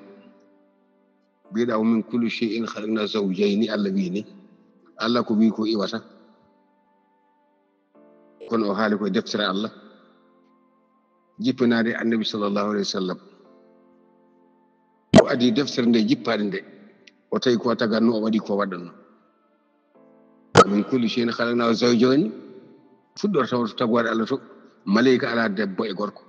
Mbiɗa o min kulli shay'in khalaqna zawjayni, Allah wii ni. Allah ko wii ko iwata. Kono o haali ko e deftere Allah jippinaade e Annabi sallallahu alaihi wasallam. O adii deftere nde jippaade nde, o tawi ko tagatnoo, o waɗi ko waɗatnoo. Min kulli shay'in khalaqna zawjayni, fuɗɗorta o to tagoore Allah to, maleyka alaa debbo e gorko.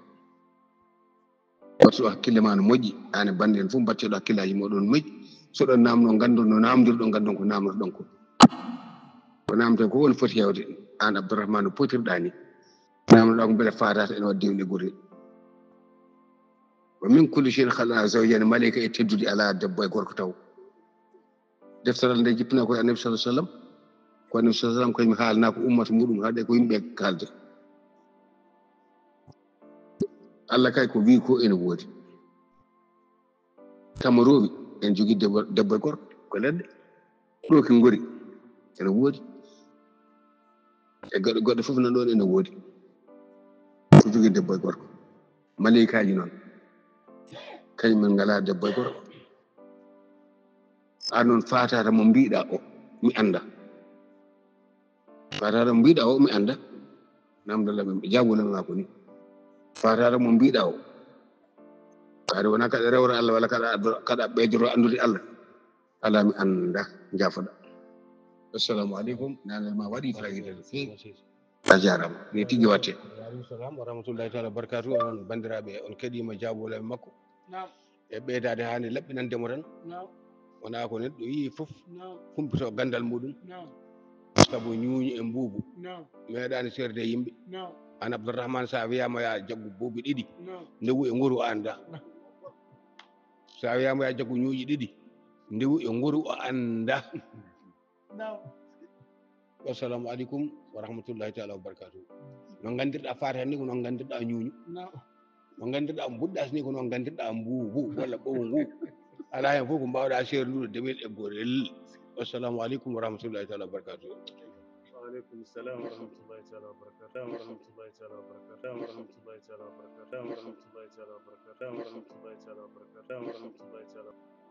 Mbattu hakkille ma no moƴƴi, aan e bannde en fof mbattu ɗo hakkillaaji mooɗon moƴƴi. So ɗon naamno, nganndon no naamndirɗon, nganndon ko naamnotoɗon ko. Ko naamten ko woni foti heewde, aan Abdourahmane no potirɗaa ni. Naamnoɗaa ko mbele faataata ene waɗi dewel e gorel. Wa min kulli shay'in khalaqna zawjayni, maleyka e teddude alaa debbo e gorko taw. Deftaral nde jippinaa ko e Annabi sallallahu alaihi wasallam. Ko Annabi sallallahu alaihi wasallam kañum haalnaa ko ummata muɗum, haaɗe ko yimɓe kaalde. Allah kay ko wii ko ene woodi. Tamarooɓe, en jogii debbo, debbo e gorko, ko leɗɗe. Ɗo ki ngori, ene woodi. E goɗɗe, goɗɗe fof nan ɗon ene woodi. Ko jogii debbo e gorko. Maleykaaji noon, kañum en ngalaa debbo e gorko. Aan noon faataata mo mbiɗa o, mi annda. Faataata mo mbiɗa o, mi annda. Namdal lam, jaabunal maa ko ni. Faataata mo mbiɗa o. Kadi wonaa kaɗa rewra Allah walla kaɗa addo-, kaɗa ɓeydoro anndude Allah. Alaa mi annda, njaafoɗa. Assalamu aleykum, nanema waɗi fayida no feewi. A jaarama, ni tigi watte. Waaleykum salam wa rahmatullahi taala wa barakatuh. Onon banndiraaɓe, on keɗiima jaabole makko. Naam. E ɓeydaade haa nde laɓɓinandemo tan. Naam. Wonaa ko neɗɗo yii fof, naam, humpito ganndal muɗum. Naam. Sabu ñuuñu e mbuubu. Naam. Meeɗaani seerde e yimɓe. Naam. Aan Abdourahmane, so a wiyaama yo a jaggu buubi ɗiɗi, naam, ndewu e nguru a annda. Naam. So a wiyaama yo a jaggu ñuuƴi ɗiɗi, ndewu e nguru a annda. Naam. Assalamu aleykum wa rahmatullahi taala wa barakatuh. No nganndirɗa Fatiha ni ko noon nganndirɗa ñuuñu. Naam. No nganndirɗa mbuɗɗas ni ko noon nganndirɗa mbuubu walla ɓowngu. Alaa heen fof ko mbaawɗa seerndude demel e gorel. Assalamu aleykum wa rahmatullahi taala wa barakatuh. Waaleykum salam wa rahmatullahi taala wa barakatuh. Wa rahmatullahi taala wa barakatuh. Wa rahmatullahi taala wa barakatuh. Wa rahmatullahi taala wa barakatuh. Wa rahmatullahi taala wa barakatuh.